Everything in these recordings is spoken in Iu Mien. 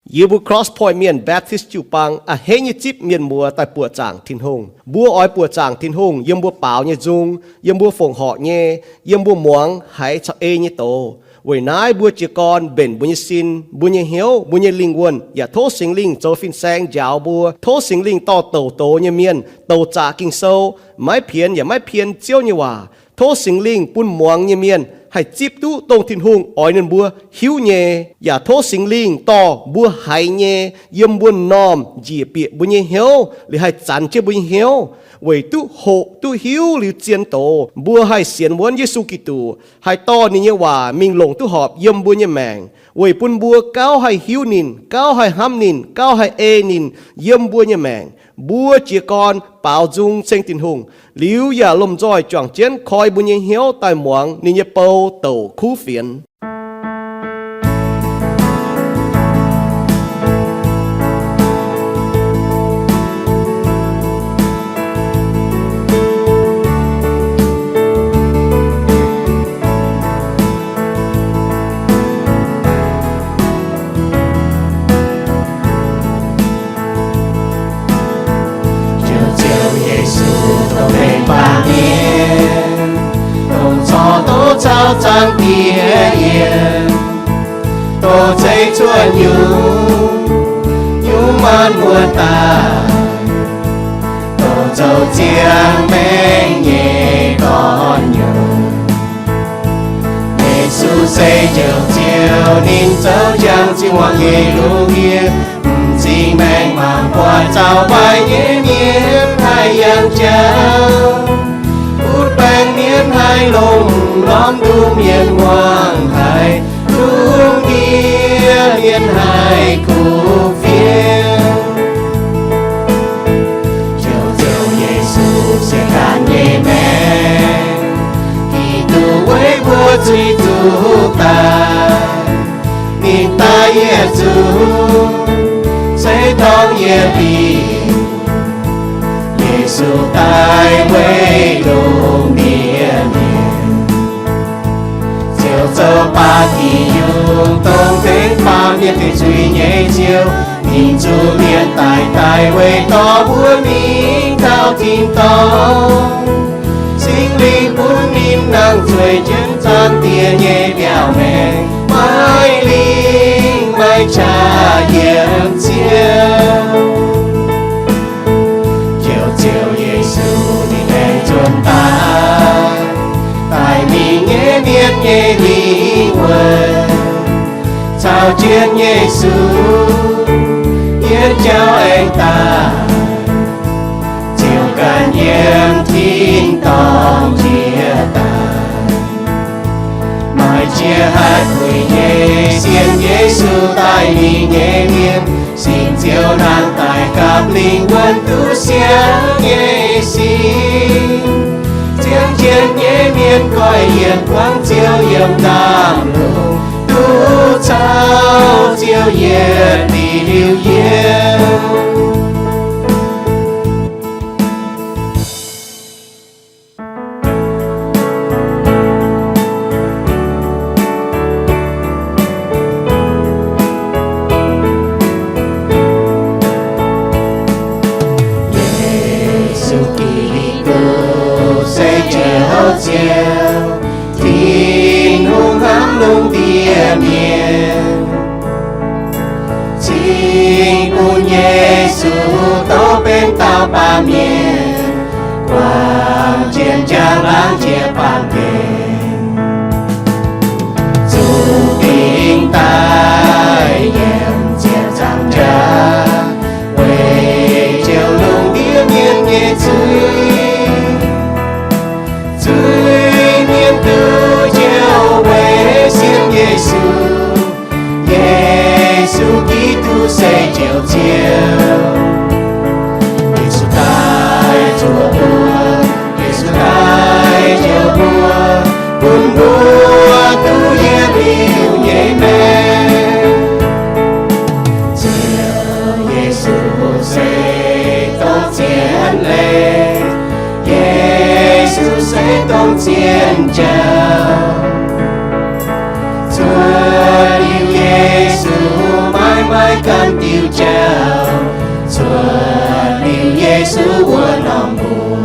Yie mbuo Cross Point Mienh Baptist jiu-baang a'hneiv nyei zipv mienh muoz daaih buoqc zaangc Tin-Hungh. Mbuo oix buoqc zaangc Tin-Hungh yiem mbuo baaux nyei nzung, yiem mbuo fongc horc nyei, yiem mbuo muangx haiz caux ei nyei doz. Weic naaiv mbuo jiez gorn mbenc mbuo nyei sin, mbuo nyei hnyouv, mbuo nyei lingh wuonh, yaac tov Singx Lingh zoux fin-saeng njaaux mbuo. Tov Singx Lingh dorh douc doz nyei mienh, douc zaqc Ging-Sou, maiv pienx yaac maiv pien Ziouv nyei waac. Tov Singx Lingh bun muangx nyei mienh haih zipv duqv dongh Tin-Hungh oix ninh mbuo hiuv nyei, yaac tov Singx Lingh dorh mbuo haiz nyei yiem mbuo m'normh njiec bieqc mbuo nyei hnyouv, liuz haih zanx jienv mbuo nyei hnyouv, weic duqv hoqc duqv hiuv liuz zien doz, mbuo haih sienx wuonv Yesu Giduc, haih dorh ninh nyei waac mingh longc duqv horpc yiem mbuo nyei maengc, weic bun mbuo gauh haih hiuv ninh, gauh haih hnamv ninh, gauh haih ei ninh yiem mbuo nyei maengc. Mbuo jiez gorn baaux nzung ceng Tin-Hungh, liuz yaac lomh nzoih juangc jienv koi mbuo nyei hnyouv daaih muangx ninh nyei bou douc kuv fienx. Ziouv, Ziouv Yesu, dongh mengh baamh mienh, dongh corc duqv caux Zaangc Diex yiem, dongh zeiv cuotv nyungc, nyungc maanc muotc daaih, dongh zoux ziangh maengc nyei gorn-youz. Yesu se Njoux Ziouv, ninh zoux jangx cing-huaang nyei lungh ndiev, m'zing maengc mangc buatc zaux mbaih nyei mienh haih yangh jauv, butv baengc mienh haih longx, norm nduqc mienh muangx haiz, lungh ndiev mienh haih kuv fienx. Njoux Ziouv Yesu, sienx ganh nyei maengc, Giduc weic mbuo zuiz zuqc daaih, ninh daaih yietc zungv se dorngx yietc liuz, Yesu daaih weic lungh ndiev mienh. Ziouv zoux baac dingc yungh dongh mengh baamh mienh deic zuiz nyei Ziouv, ninh zuqc mienh daic daaih weic dorh mbuo mingh taux tin-dorngh. Singx Lingh bun ninh nangh zueih jienv Zaangc Diex nyei mbiaauc maengx, maiv lingh maiv qaqv yiem Ziouv. Njoux Ziouv Yesu, ninh aengx nzuonx daaih, daaih mingh nyei mienh nyei lingh wuonh. Caux jienv Yesu yietc jauv aengx daaih, Ziouv ganh yiem tin-dorngh njiec daaih. Maaih jiex haih puix nyei sienx Yesu daaih mingh nyei mienh, singx Ziouv nangh daaih gapv lingh wuonh duqv siangx nyei sin. Ziangh jienv nyei mienh goiv yienc buangv Ziouv yiem ndaamv-lungh, duqv caux Ziouv yietc liuz yiem. Yesu Giduc se Njoux Ziouv, Tin-Hungh hnamv lungh ndiev mienh. Cing bun Yesu tov benx dauh baamh mienh, guangc jienv njang laangz jiex baamh gen, zuqc dingc daaih nyiemc ziepc nzaangc jaax, weic jouh lungh ndiev mienh nyei zuiz. Zuiz-mienh duqv jouh weic sienx Yesu. Yesu Giduc se Njoux Ziouv. Yesu daaih zuoqc mbuo, Yesu daaih njoux mbuo, bun mbuo duqv yietc liuz nyei maengc. Ziouv Yesu se dongh zien leiz, Yesu se dongh zien jauv. Cuotv liuz Yesu maiv maaih diuh jauv, cuotv liuz Yesu wuov norm mbuo.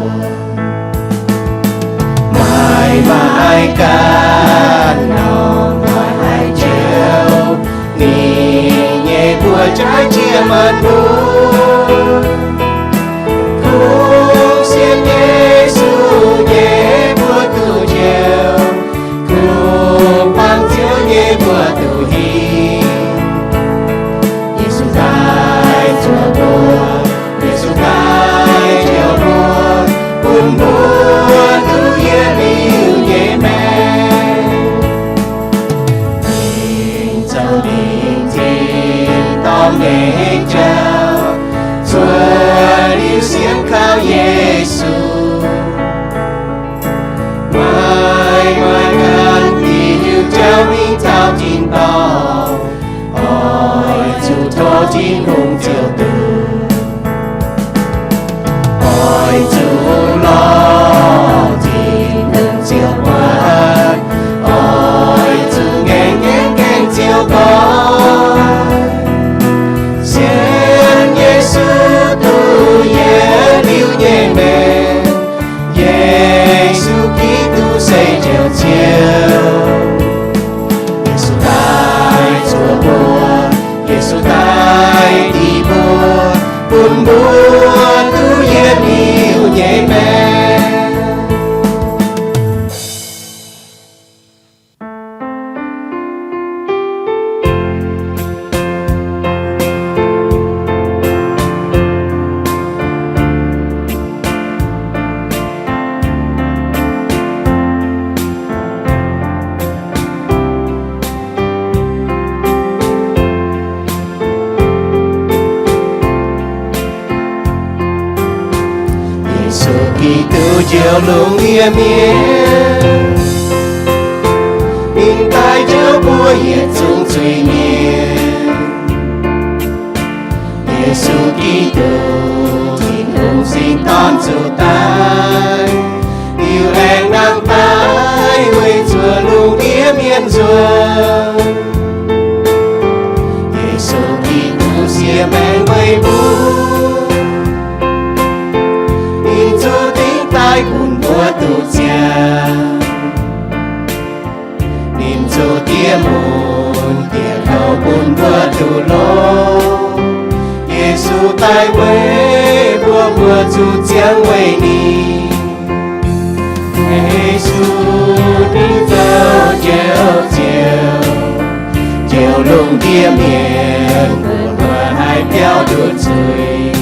Maaih, maaih ganh norm maaih haaix jauv, ninh nyei mbuox jaaix jiex maanc mbuo. Kungx sienx Yesu nyei mbuo duqv njoux, kungx buangh Ziouv nyei mbuo duqv hingh. Yesu daaih zuov mbuo, Yesu daaih njoux mbuo, bun mbuo duqv yietc liuz nyei maengc. Ninh zoux ninh tin-dorngh nyei jauv, cuotv liuz sienx kaux Yesu. Maaih, maaih ganh diuh jauv mingh taux tin-dorngh, oix zuqc tov Tin-Hungh ziouc duqv. Oix zuqc lorz Tin-Hungh ziouc muoc, oix zuqc ngaengc ngaengc ngaengc ziouc goiv. Sienx Yesu duqv yietc liuz nyei maengc. Yesu Giduc se Njoux Ziouv. Yesu daaih zuov mbuo, Yesu daaih dingc mbuo, bun mbuo duqv yietc liuz nyei maengc. Yesu Giduc njoux lungh ndiev mienh, ninh daaih njoux mbuo yietc zungv zuiz-mienh. Yesu Giduc, Tin-Hungh Singx Dorn zuqc daaih, liuz aengx nangh daaih weic zuoqc lungh ndiev mienh nzuonx. Yesu Giduc siex maengc meih mbuo, ninh zuqc dingc daaih bun mbuo duqv ziangh. Ninh zuqc diev mun diev kouv bun mbuo duqv longx. Yesu daaih weic mbuo, mbuo zuqc ziangh weic ninh. Yesu ninh zoux Njoux Ziouv, njoux lungh ndiev mienh, bun mbuo haih biaux nduqc zuiz.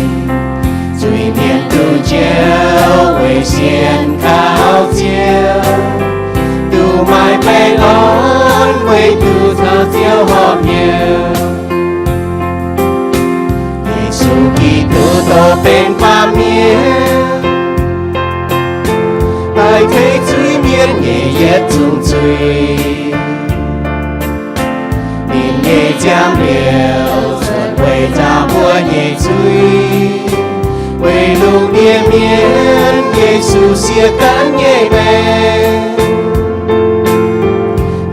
Zuiz-mienh duqv njoux weic sienx kaux Ziouv, duqv maaih baengh orn weic duqv zoux Ziouv horpc nyei. Yesu Giduc dongh benx baamh mienh, daaih tengx zuiz-mienh nyei yietc zungv zuiz. Ninh nyei ziangh liuz cuotv weic nzaaux mbuo nyei zuiz, weic lungh ndiev mienh Yesu siev gaanv nyei maengc.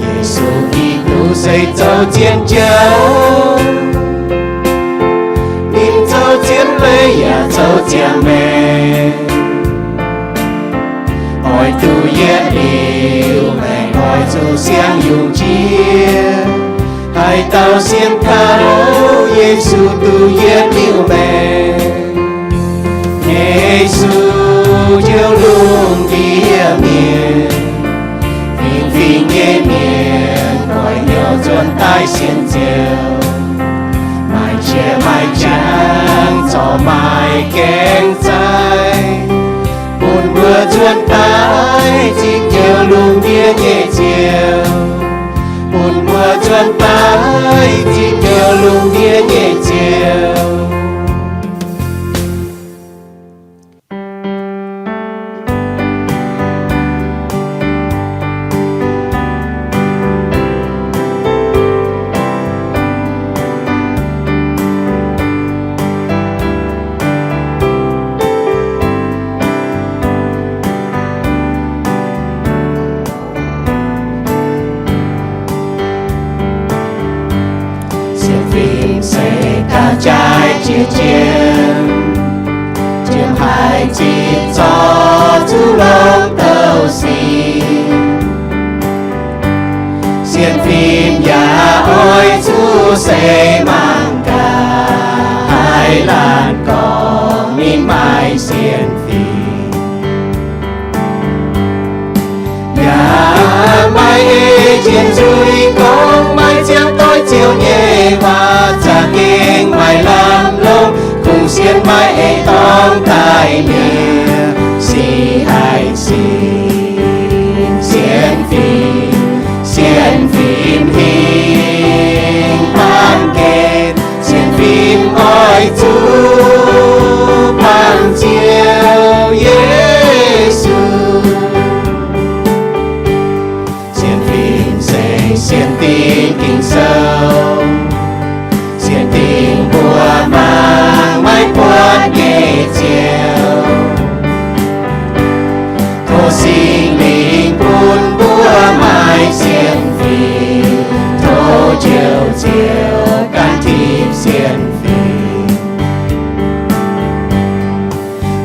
Yesu Giduc se zoux zien jauv, ninh zoux zien leiz yaac zoux ziangh maengc. Oix duqv yietc liuz maengc, oix zuqc siang yungz jiex. Haaix dauh sienx kaux Yesu duqv yietc liuz maengc. Yesu njoux lungh ndiev mienh, fingx-fingx nyei mienh oix heuc nzuonx daaih sienx Ziouv. Maaih qiex maaih jangx corc maaih gaengh zaih, bun mbuo nzuonx daaih zipv njoux lungh ndiev nyei Ziouv. Bun mbuo nzuonx daaih zipv njoux lungh ndiev nyei Ziouv. Sienx fim se jaaix jiex jiem, jiem haic ziqc zorqv zuqc longx douh sic. Sienx fim yaac oix zuqc seix mangc gaax, haih laanh gorngv ninh maaih sienx fim. Yaac maaih ei jiex nzuih gorngv maaih ziangh doix Ziouv nyei waac za'gengh maaih lamh longc, kungx sienx maaih ei dorngx daaih mienh sic haih sic. Sienx fim, sienx fim hingh baamh gen, sienx fim oix zuqc baamh Ziouv Yesu. Sienx fim se sienx dingc Ging-Sou, sienx dingc mbuo mangc maiv buatc nyei Ziouv. Tov Singx Lingh bun mbuo maaih sienx fim, tov Njoux Ziouv gan tipc sienx fim.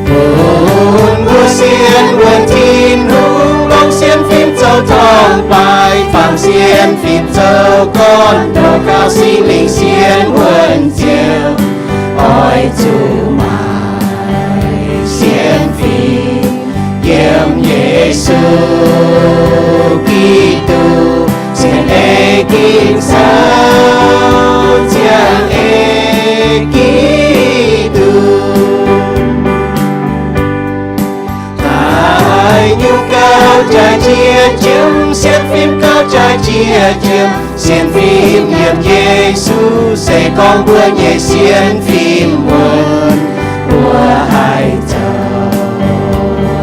Bun mbuo sienx wuonc Tin-Hungh, longc sienx fim zoux torngv-baaix, fangx sienx fim zoux gorn-ndoqv, gauh Singx Lingh sienx wuonc Ziouv, oix zuqc maaih sienx fim yiem Yesu Giduc, sienx ei Ging-Sou ziangh ei Giduc. Haaix nyungc gauh jaaix jiex jiem, sienx fim gauh jaaix jiex jiem. Sienx fim yiem Yesu se gorngv mbuo nyei sienx fim wuonc, mbuo haih zoux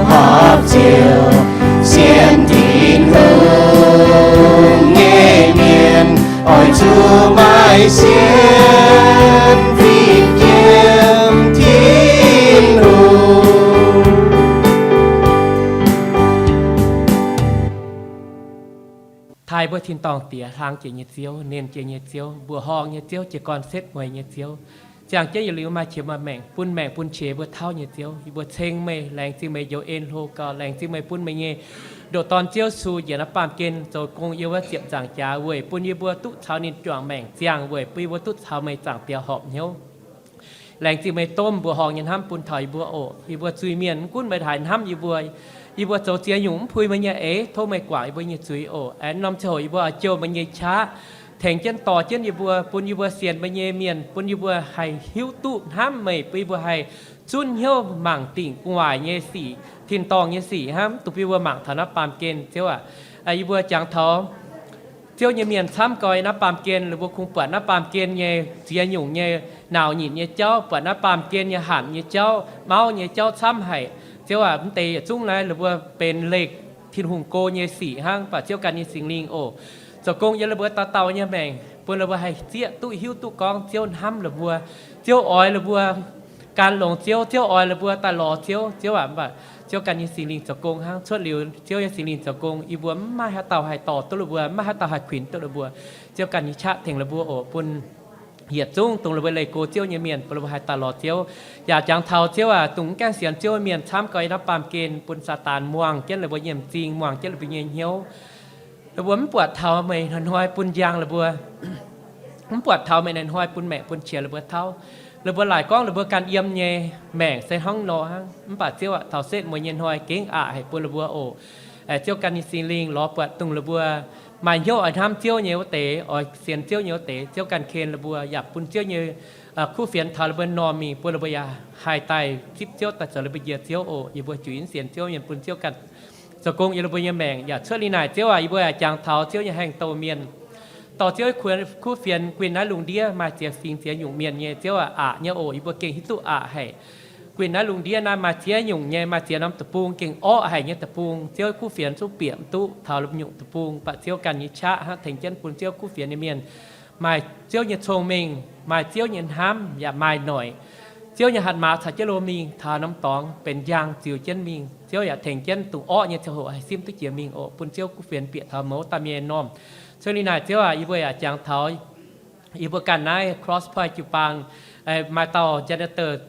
horpc Ziouv, sienx Tin-Hungh nyei mienh, oix zuqc maaih sienx fim yiem Tin-Hungh. Taaih mbuo tin-dorngh Diex, hlang jiex nyei Ziouv, nernh jiex nyei Ziouv, mbuoqc horngh nyei Ziouv, jiez gorn setv mueiz nyei Ziouv, ziangh jienv yietc liuz maaih qiex maaih maengc, bun maengc bun qiex mbuo tauv nyei Ziouv. Yie mbuo ceng meih, laengz zingh meih njoux en hlo gau, laengz zingh meih bun meih nyei ndoqc Dorn Ziouv Yesu njiec naaiv baamh gen zoux gong yiem wuov ziepc nzaangc jaax weic bun yie mbuo duqv caux ninh juangc maengc ziangh, weic bun yie mbuo duqv caux meih zaangc Diex horpc hnyouv. Laengz zingh meih domh mbuoqc horngh nyei hnamv bun taux yie mbuo oc. Yie mbuo zuiz-mienh mv gunv meih haaix hnamv yie mbuo, yie mbuo zoux ziex nyungc mv puix meih nyei eix. Tov meih guangc yie mbuo nyei zuiz oc. Aengx norm ziangh hoc yie mbuo oix jouh meih nyei qaqv tengx jienv dorh jienv yie mbuo, bun yie mbuo sienx meih nyei mienh, bun yie mbuo haih hiuv duqv hnamv meih, bun yie mbuo haih zunv hnyouv mangc dingc gu'nguaaic nyei sic, tin-dorngh nyei sic hnangv, dongh bun yie mbuo mangc taux naaiv baamh gen, Ziouv aac. Yie mbuo jangx taux Ziouv nyei mienh camv gau naaiv baamh gen, ninh mbuo kungx buatc naaiv baamh gen nyei ziex nyungc nyei nauc nyitc nyei jauv, buatc naaiv baamh gen nyei hanc nyei jauv, mauv nyei jauv camv haic. Ziouv aac, mv deix yietc zungv naaiv ninh mbuo benx leih Tin-Hungh go nyei sic hnangv. Mv baac Ziouv ganh nyei Singx Lingh oc, zoux gong yiem ninh mbuo dauh dauh nyei maengc, bun ninh mbuo haih zieqv duqv hiuv duqv gorngv Ziouv hnamv ninh mbuo, Ziouv oix ninh mbuo gan longx Ziouv, Ziouv oix ninh mbuo daaih lorz Ziouv. Ziouv aac, mv baac Ziouv ganh nyei Singx Lingh zoux gong hnangv. Cuotv liuz Ziouv nyei Singx Lingh zoux gong, yie mbuo mv maaih haaix dauh haih dorh duqv ninh mbuo, mv maaih haaix dauh haih kuinx duqv ninh mbuo. Ziouv ganh nyei qaqv tengx ninh mbuo oc, bun yietc zungv dongh ninh mbuo leih go Ziouv nyei mienh, bun ninh mbuo haih daaih lorz Ziouv. Yaac jangx taux Ziouv aac, dongh mv gaengh sienx Ziouv nyei mienh camv gau naaiv baamh gen, bun Saadaan muangx jienv ninh mbuo nyei m'zing, muangx jienv ninh mbuo nyei hnyouv. Ninh mbuo mv buatc taux meih hnoi-hnoi bun njang ninh mbuo, mv buatc taux meih hnoi-hnoi bun maengc bun qiex ninh mbuo tauv. Ninh mbuo laaic gorngv ninh mbuo ganh yiem nyei maengc se hnangv nor hnangv. Mv baac Ziouv aac, taux setv mueiz nyei hnoi gengh aqc haic bun ninh mbuo oc. Ziouv ganh nyei Singx Lingh lorz buatc dongh ninh mbuo maaih hnyouv oix hnamv Ziouv nyei wuov deix, oix sienx Ziouv nyei wuov deix, Ziouv ganh ken ninh mbuo, yaac bun Ziouv nyei kuv fienx taux ninh mbuo normh mingh, bun ninh mbuo yaac haih daaih zipv Ziouv, daaih zoux ninh mbuo njiec Ziouv oc. Yie mbuo juix sienx Ziouv mienh bun Ziouv ganh zoux gong yiem ninh mbuo nyei maengc. Yaac cuotv liuz naaic Ziouv aac, yie mbuo yaac jangx taux Ziouv nyei haengh douh mienh, dorh Ziouv kuv fienx kuinx naaiv lungh ndiev maaih ziex fingx ziex nyungc mienh nyei, Ziouv aac, aqc nyei oc. Yie mbuo gengh hiuv duqv aqc haic. Guinh naaiv lungh ndiev naaiv maaih ziex nyungc nyei, maaih ziex norm deic-bung gengh orqv haic nyei deic-bung. Ziouv kuv fienx zungv bieqc mv duqv taux lomh nyungc deic-bung, mv baac Ziouv ganh nyei qaqv hnangv tengx jienv bun Ziouv kuv fienx nyei mienh maaih Ziouv nyei cong-mengh, maaih Ziouv nyei hnamv, yaac maaih noic Ziouv nyei hatc maaz caux jienv lomh mingh taux norm dorngx benx njang ziux jienv mingh. Ziouv yaac tengx jienv dongh orqv nyei ziangh hoc haih simv duqv jiex mingh oc. Bun Ziouv kuv fienx bieqc taux mouz dauh mienh normh. Cuotv liuz naaic Ziouv aac, yie mbuo yaac jangx taux yie mbuo ganh naaiv Cross Point jiu-baang maaih dauh janitor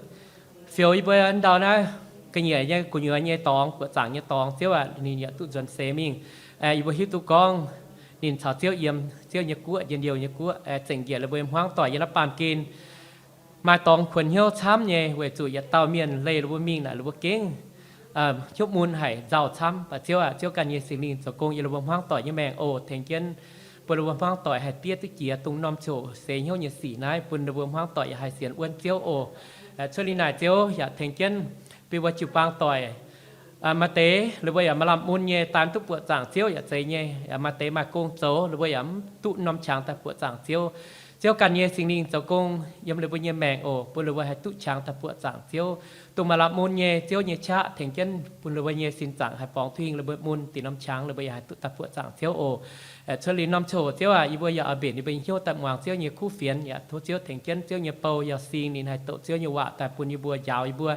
fioux yie mbuo ndau naaiv ga'nyiec nyei gu'nyuoz nyei dorngx, buoqc zaangc nyei dorngx. Ziouv aac, ninh yaac duqv nzuonx seix mingh. Yie mbuo hiuv duqv gorngv ninh caux Ziouv yiem Ziouv nyei guoqv, njien-youh nyei guoqv, zengc njiec ninh mbuo nyei hmuangv doic yiem naaiv baamh gen. Maaih dorngx kuonx hnyouv camv nyei, weic zuqc yietc dauh mienh leih ninh mbuo mingh naaic, ninh mbuo gengh hnyouv mun haic, nzauh camv. Mv baac Ziouv aac, Ziouv ganh nyei Singx Lingh zoux gong yiem ninh mbuo hmuangv doic nyei maengc oc. Tengx jienv bun ninh mbuo hmuangv doic haih diev duqv jiex, dongh norm coc seix hnyouv nyei sic naaiv, bun ninh mbuo hmuangv doic yaac haih sienx wuonv Ziouv oc. Cuotv liuz naaic Ziouv yaac tengx jienv bun mbuo jiu-baang doic maaih deix ninh mbuo yaac maaih lamh mun nyei, daaih mv duqv buoqc zaangc Ziouv yaac zeiz nyei. Yaac maaih deix maaih gong zoux, ninh mbuo yaac mv duqv norm qangx daaih buoqc zaangc Ziouv. Ziouv ganh nyei Singx Lingh zoux gong yiem ninh mbuo nyei maengc oc, bun ninh mbuo haih duqv qangx daaih buoqc zaangc Ziouv. Dongh maaih lamh mun nyei, Ziouv nyei qaqv tengx jienv bun ninh mbuo nyei sin zaangc haih borngz duqv hingh ninh mbuo mun, dinh norm qangx ninh mbuo yaac haih duqv daaih buoqc zaangc Ziouv oc. Cuotv liuz norm coc Ziouv aac, yie mbuo yaac oix mbenc yie mbuo nyei hnyouv daaih muangx Ziouv nyei kuv fienx. Yaac tov Ziouv tengx jienv Ziouv nyei bou Yauh Sing, ninh haih doqc Ziouv nyei waac daaih bun yie mbuo njaaux yie mbuo,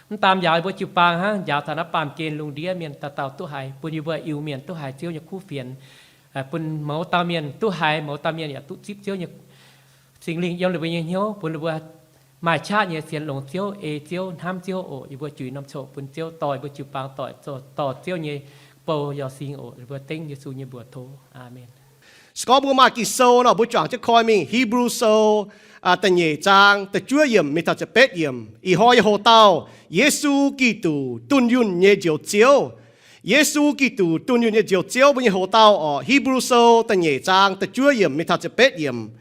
mv daam njaaux yie mbuo jiu-baang hnangv, njaaux taux naaiv baamh gen lungh ndiev mienh dauh dauh duqv haiz, bun yie mbuo Iu-Mienh duqv haiz Ziouv nyei kuv fienx, bun mouz dauh mienh duqv haiz, mouz dauh mienh yaac duqv zipv Ziouv nyei Singx Lingh yiem ninh mbuo nyei hnyouv, bun ninh mbuo maaih qaqv nyei sienx longx Ziouv, ei Ziouv, hnamv Ziouv oc. Yie mbuo juix norm coc bun Ziouv dorh yie mbuo jiu-baang doic zoux dorh Ziouv nyei bou Yauh Sing oc. Yie mbuo dengv Yesu nyei mbuox tov. Aamen. Se gorngv mbuo maaih Ging-Sou nor, mbuo juangc jienv koi mingh Hipv^lu Sou da'nyeic zaang da'juov yiemc mingh taux ziepc betv yiemc. Ih hnoi yie hoc dauh Yesu Giduc, dunh yunh nyei Njoux Ziouv. Yesu Giduc, dunh yunh nyei Njoux Ziouv, mbuo nyei hoc dauh orqc, Hipv^lu Sou da'nyeic zaang da'juov yiemc mingh taux ziepc betv yiemc.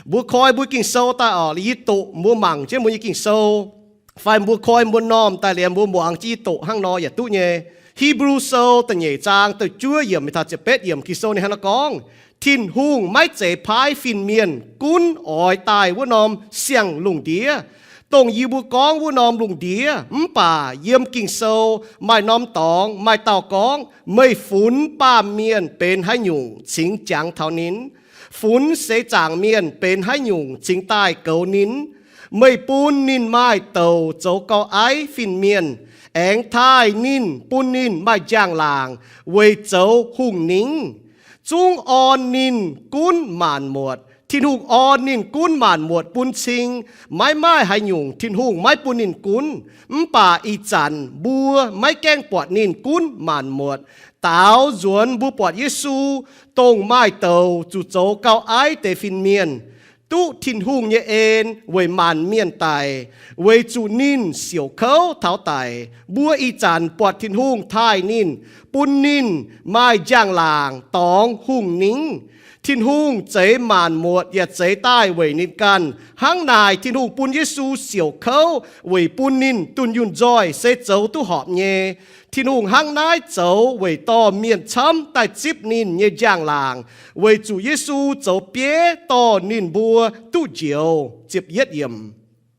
Mbuo koi mbuo Ging-Sou daaih orqc, liuz yie doqc mbuo mangc jienv mbuo nyei Ging-Sou, fai mbuo koi mbuo normh daaih liemh mbuo muangx jienv yie doqc hnangv nor yaac duqv nyei. Hipv^lu Sou da'nyeic zaang da'juov yiemc mingh taux ziepc betv yiemc, Ging-Sou ninh hnangv naaiv gorngv, Tin-Hungh maiv zeiz paaiv fin-mienh gunv oix daaih wuov norm siang-lungh ndiev, dongh yie mbuo gorngv wuov norm lungh ndiev. Mv baac yiem Ging-Sou maaih norm dorngx maaih dauh gorngv, Meih funx baamh mienh benx haaix nyungc cingx jangx taux ninh? Funx seix zaangc mienh benx haaix nyungc cingx daaih goux ninh? Meih bun ninh maaih douc zoux gauh aiv fin-mienh, aengx taaih ninh, bun ninh maaih njang-laangc weic zoux hungh ningv. Zungv orn ninh gunv maanc muotc. Tin-Hungh orn ninh gunv maanc muotc bun cing, maiv maaih haaix nyungc Tin-Hungh maiv bun ninh gunv. Mv baac ih zanc mbuo maiv gaengh buatc ninh gunv maanc muotc. Daaux nzuonx mbuo buatc Yesu, dongh maaih douc zuqc zoux gauh aiv deix fin-mienh, duqv Tin-Hungh nyei en weic maanc mienh daic, weic zuqc ninh siouc kouv taux daic. Mbuo ih zanc buatc Tin-Hungh taaih ninh, bun ninh maaih njang-laangc dorngx hungh ningv. Tin-Hungh zeix maanc muotc yaac zeix daaih weic ninh ganh. Hnangv naaic, Tin-Hungh bun Yesu siouc kouv weic bun ninh dunh yunh nzoih se zoux duqv horpc nyei. Tin-Hungh hnangv naaiv zoux weic dorh mienh camv daaih zipv ninh nyei njang-laangc, weic zuqc Yesu zoux bieiv dorh ninh mbuo duqv njoux. Ziepc yietv yiemc.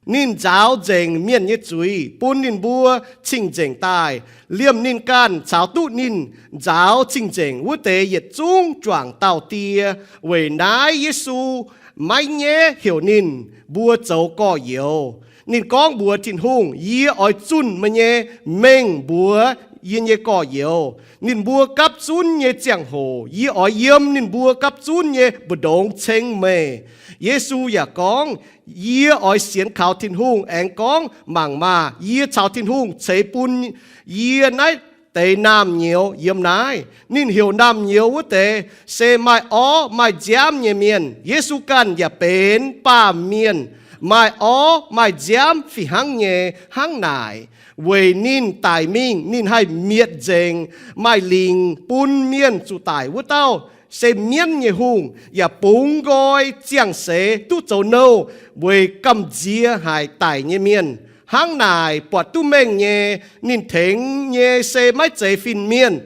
Ninh nzaaux nzengc mienh nyei zuiz, bun ninh mbuo cing-nzengc daaih. Liemh ninh ganh caux duqv ninh nzaaux cing-nzengc wuov deix yietc zungv juangc dauh die. Weic naaiv Yesu maiv nyaiv heuc ninh mbuo zoux gorx-youz. Ninh gorngv mbuox Tin-Hungh, Yie oix zunh meih nyei mengh mbuox yie nyei gorx-youz. Ninh mbuo gapv zunv nyei ziangh hoc, yie oix yiem ninh mbuo gapv zunv nyei mbu'ndongx ceng meih. Yesu yaac gorngv, Yie oix sienx kaux Tin-Hungh. Aengx gorngv, Mangc maah! Yie caux Tin-Hungh ceix bun yie naaiv deix naamh nyouz yiem naaiv. Ninh heuc naamh nyouz wuov deix se maaih orv maaih nziaamv nyei mienh. Yesu ganh yaac benx baamh mienh, maaih orv maaih nziaamv fih hnangv nyei. Hnangv naaic, weic ninh daic mingh, ninh haih mietc nzengc maaih lingc bun mienh zuqc daic wuov dauh, se mienv nyei hungh, yaac bungx nqoi ziangh seix duqv zoux nouh weic gamh nziex haic daic nyei mienh. Hnangv naaic, buatc duqv mengh nyei, ninh tengx nyei se maiv zeiz fin-mienh.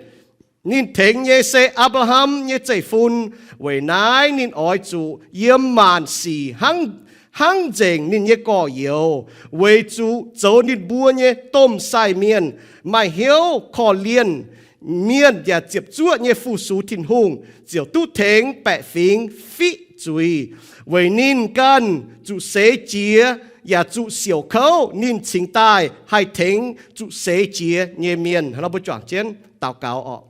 Ninh tengx nyei se Apc^laa^ham nyei zeiv-fun. Weic naaiv ninh oix zuqc yiem maanc sic hnangv nzengc ninh nyei gorx-youz, weic zuqc zoux ninh mbuo nyei domh sai mienh maaih hnyouv korv-lienh. Mienh yaac ziepc zuoqv nyei fu-sux Tin-Hungh, ziouc duqv tengx baeqc fingx fiqv zuiz. Weic ninh ganh zuqc seix jiez yaac zuqc siouc kouv, ninh cingx daaih haih tengx zuqc seix jiez nyei mienh. Mbuo juangc jienv daux gaux oc.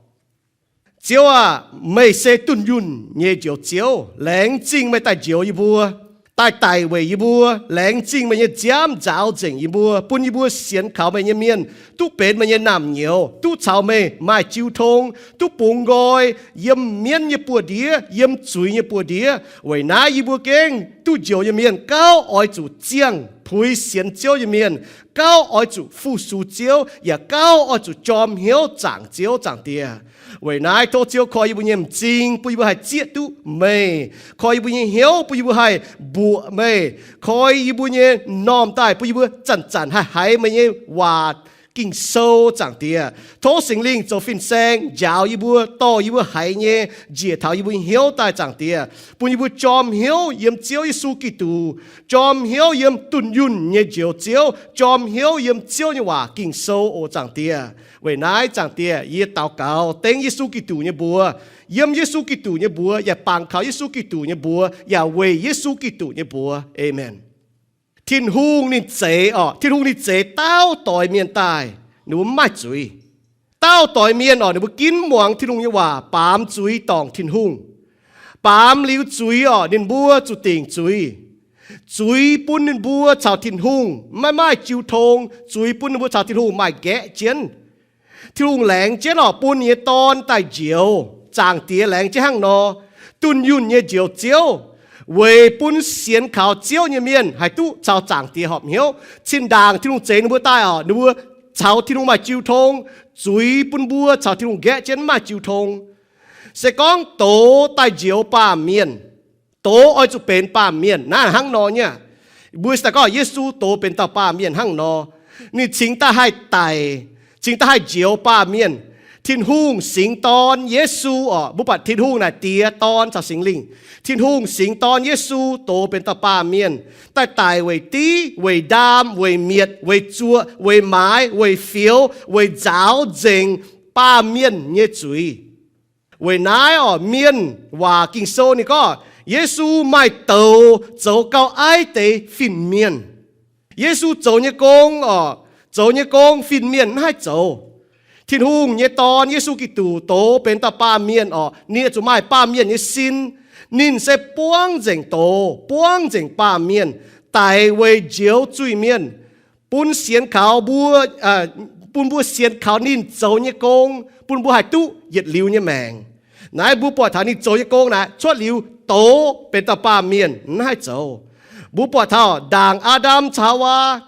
Ziouv aah! Meih se dunh yunh nyei Njoux Ziouv. Laengz zingh meih daaih njoux yie mbuo. daaih daic weic yie mbuo, laengz zingh meih nyei nziaamv nzaaux nzengc yie mbuo, bun yie mbuo sienx kaux meih nyei mienh duqv benx meih nyei naamh nyouz, duqv caux meih maaih jiu tong, duqv bungx nqoi yiem mienv nyei buoz-ndiev, yiem zuiz nyei buoz-ndiev. Weic naaiv yie mbuo gengh duqv njoux nyei mienh gauh oix zuqc ziangh puix sienx Ziouv nyei mienh, gauh oix zuqc fu-sux Ziouv, yaac gauh oix zuqc jorm hnyouv zaangc Ziouv, Zaangc Diex. Weic naaiv tov Ziouv koi yie mbuo nyei m'zing, bun yie mbuo haih zieqv duqv meih, koi yie mbuo nyei hnyouv, bun yie mbuo haih mbuoqc meih, koi yie mbuo nyei m'normh daaih, bun yie mbuo zanc-zanc haih haiz meih nyei waac Ging-Sou, Zaangc Diex. Tov Singx Lingh zoux fin-saeng njaaux yie mbuo, dorh yie mbuo haiz nyei njiec taux yie mbuo nyei hnyouv daaih, Zaangc Diex, bun yie mbuo jorm hnyouv yiem Ziouv Yesu Giduc, jorm hnyouv yiem dunh yunh nyei Njoux Ziouv, jorm hnyouv yiem Ziouv nyei waac Ging-Sou oc, Zaangc Diex. Weic naaiv, Zaangc Diex, yie daux gaux dengv Yesu Giduc nyei mbuox, yiem Yesu Giduc nyei mbuox, yaac bangc kaux Yesu Giduc nyei mbuox, yaac weic Yesu Giduc nyei mbuox. Aamen. Tin-Hungh ninh zeix oc, Tin-Hungh ninh zeix dauh doix mienh daaih, ninh mbuo mv maaih zuiz. Dauh doix mienh oc, ninh mbuo ginv muangx Tin-Hungh nyei waac, baamz zuiz dorngc Tin-Hungh. Baamz liuz zuiz oc, ninh mbuo zuqc dingc zuiz. Zuiz bun ninh mbuo caux Tin-Hungh maiv maaih jiu tong. Zuiz bun ninh mbuo caux Tin-Hungh maaih nqaeqv jienv. Tin-Hungh laengz jienv oc, bun ninh nyei Dorn daaih njoux. Zaangc Diex laengz jienv hnangv nor, dunh yunh nyei Njoux Ziouv, weic bun sienx kaux Ziouv nyei mienh haih duqv caux Zaangc Diex horpc hnyouv. Zinh ndaangc Tin-Hungh zeix ninh mbuo daaih oc, ninh mbuo caux Tin-Hungh maaih jiu tong. Zuiz bun mbuo caux Tin-Hungh nqaeqv jienv mv maaih jiu tong. Se gorngv doz daaih njoux baamh mienh, doz oix zuqc benx baamh mienh. Naaiv hnangv nor nyei aqv. Mbuo se daaih gorngv Yesu doz benx dauh baamh mienh hnangv nor, ninh cingx daaih haih daic, cingx daaih haih njoux baamh mienh. Tin-Hungh singx Dorn Yesu oc, mbuo buatc Tin-Hungh naaic Diex, Dorn caux Singx Lingh. Tin-Hungh singx Dorn Yesu doz benx dauh baamh mienh, daaih daic weic div, weic ndaam, weic mietc, weic zuoqc, weic maaiz, weic fioux, weic nzaaux nzengc baamh mienh nyei zuiz. Weic naaiv oc, mienh waac Ging-Sou ninh gorngv Yesu maaih douz zoux gauh aiv deix fin-mienh. Yesu zoux nyei gong oc, zoux nyei gong fin-mienh mv haih zoux. Tin-Hungh nyei Dorn Yesu Giduc doz benx dauh baamh mienh oc, ninh zuqc maaih baamh mienh nyei sin. Ninh se buangv nzengc doz, buangv nzengc baamh mienh, daic weic njoux zuiz-mienh, bun sienx kaux mbuo, bun mbuo sienx kaux ninh zoux nyei gong, bun mbuo haih duqv yietc liuz nyei maengc. Naaiv mbuo buatc taux ninh zoux nyei gong naaic, cuotv liuz doz benx dauh baamh mienh mv haih zoux. Mbuo buatc taux ndaangc Aa^ndam caux Haawaa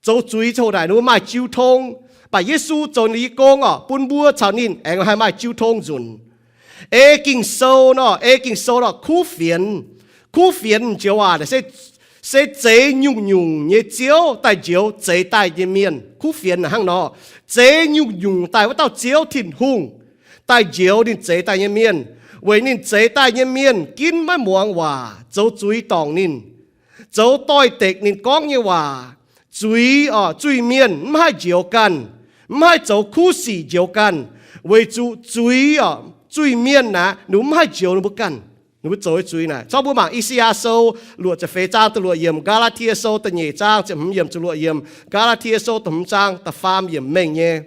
zoux zuiz ziangh hoc naaic, ninh mbuo maaih jiu tong. Mv baac Yesu zoux ninh nyei gong oc, bun mbuo caux ninh aengx haih maaih jiu tong nzunc. Ei Ging-Sou nor, ei Ging-Sou nor, kuv fienx. Kuv fienx joux waac se, se zeix nyungc-nyungc nyei ziouv daaih njoux zeix daaih nyei mienh. Kuv fienx hnangv nor, zeix nyungc-nyungc daaih wuov dauh Ziouv Tin-Hungh daaih njoux ninh zeix daaih nyei mienh, weic ninh zeix daaih nyei mienh ginv maiv muangx waac, zoux zuiz dorngc ninh, zoux doix-dekc ninh gorngv nyei waac. Zuiz oc, zuiz-mienh mv haih njoux ganh, mv haih zoux kuv sic njoux ganh, weic zuqc zuiz oc, zuiz-mienh naaic ninh mbuo mv haih njoux ninh mbuo ganh. Ninh mbuo zoux zuiz naaic, corc mbuo mangc I^saa^yaa Sou luoqc ziepc feix zaang da'luoqc yiemc, Gaa^laa^tie Sou da'nyeic zaang ziepc hmz yiemc, ziepc luoqc yiemc, Gaa^laa^tie Sou da'hmz zaang da'faam yiemc mengh nyei.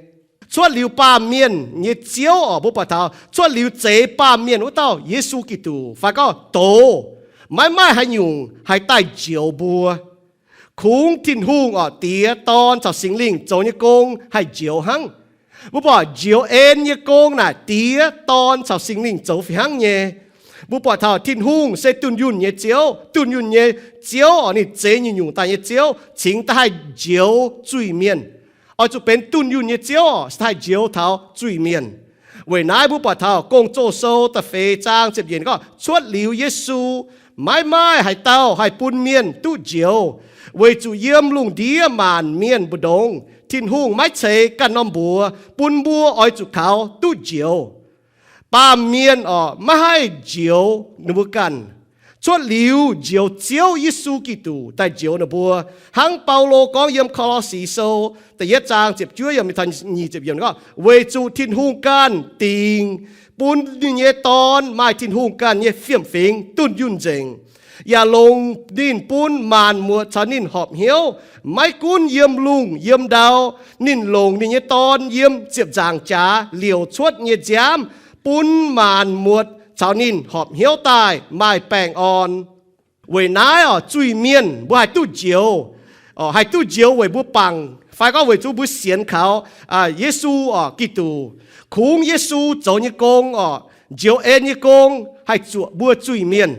Cuotv liuz baamh mienh nyei ziouv oc, mbuo buatc taux cuotv liuz zeix baamh mienh wuov dauh Yesu Giduc, fai gorngv doz, maiv maaih haaix nyungc haih daaih njoux mbuo. Kungx Tin-Hungh oc, Diex, Dorn caux Singx Lingh zoux nyei gong haih njoux hnangv. Mbuo buatc njoux en nyei gong naaic Diex, Dorn caux Singx Lingh zoux fih hnangv nyei. Mbuo buatc taux Tin-Hungh se dunh yunh nyei Ziouv. Dunh yunh nyei Ziouv oc, ninh zeix nyungc-nyungc daaih nyei Ziouv, cingx daaih haih njoux zuiz-mienh. Oix zuqc benx dunh yunh nyei Ziouv oc, se haih njoux taux zuiz-mienh. Weic naaiv mbuo buatc taux Gong-Zoh Sou da'feix zaang ziepc yietc gorngv, cuotv liuz Yesu, maiv maaih haaix dauh haih bun mienh duqv njoux, weic zuqc yiem lungh ndiev maanc mienh mbu'ndongx Tin-Hungh maiv ceix ganh norm mbuox bun mbuo oix zuqc kaux duqv njoux. Baamh mienh oc, maiv haih njoux ninh mbuo ganh. Cuotv liuz njoux Ziouv Yesu Giduc daaih njoux ninh mbuo. Hnangv Baulo gorngv yiem Ko^lo^si Sou da'yietv zaang ziepc juov yiemc mingh taux nyic ziepc yiemc gorngv, weic zuqc Tin-Hungh ganh dingc bun ninh nyei Dorn maaih Tin-Hungh ganh nyei fiem-fingx dunh yunh nzengc, yaac longc ninh bun maanc muotc caux ninh horpc hnyouv, maiv gunv yiem lungh yiem ndau. Ninh longc ninh nyei Dorn yiem ziepc nzaangc jaax liouc cuotv nyei nziaamv bun maanc muotc caux ninh horpc hnyouv daaih maaih baengh orn. Weic naaiv oc, zuiz-mienh mbuo haih duqv njoux, haih duqv njoux weic mbuo bangc fai gorngv weic zuqc mbuo sienx kaux Yesu oc, Giduc. Kungx Yesu zoux nyei gong oc, njoux en nyei gong haih zuoqc mbuo zuiz-mienh.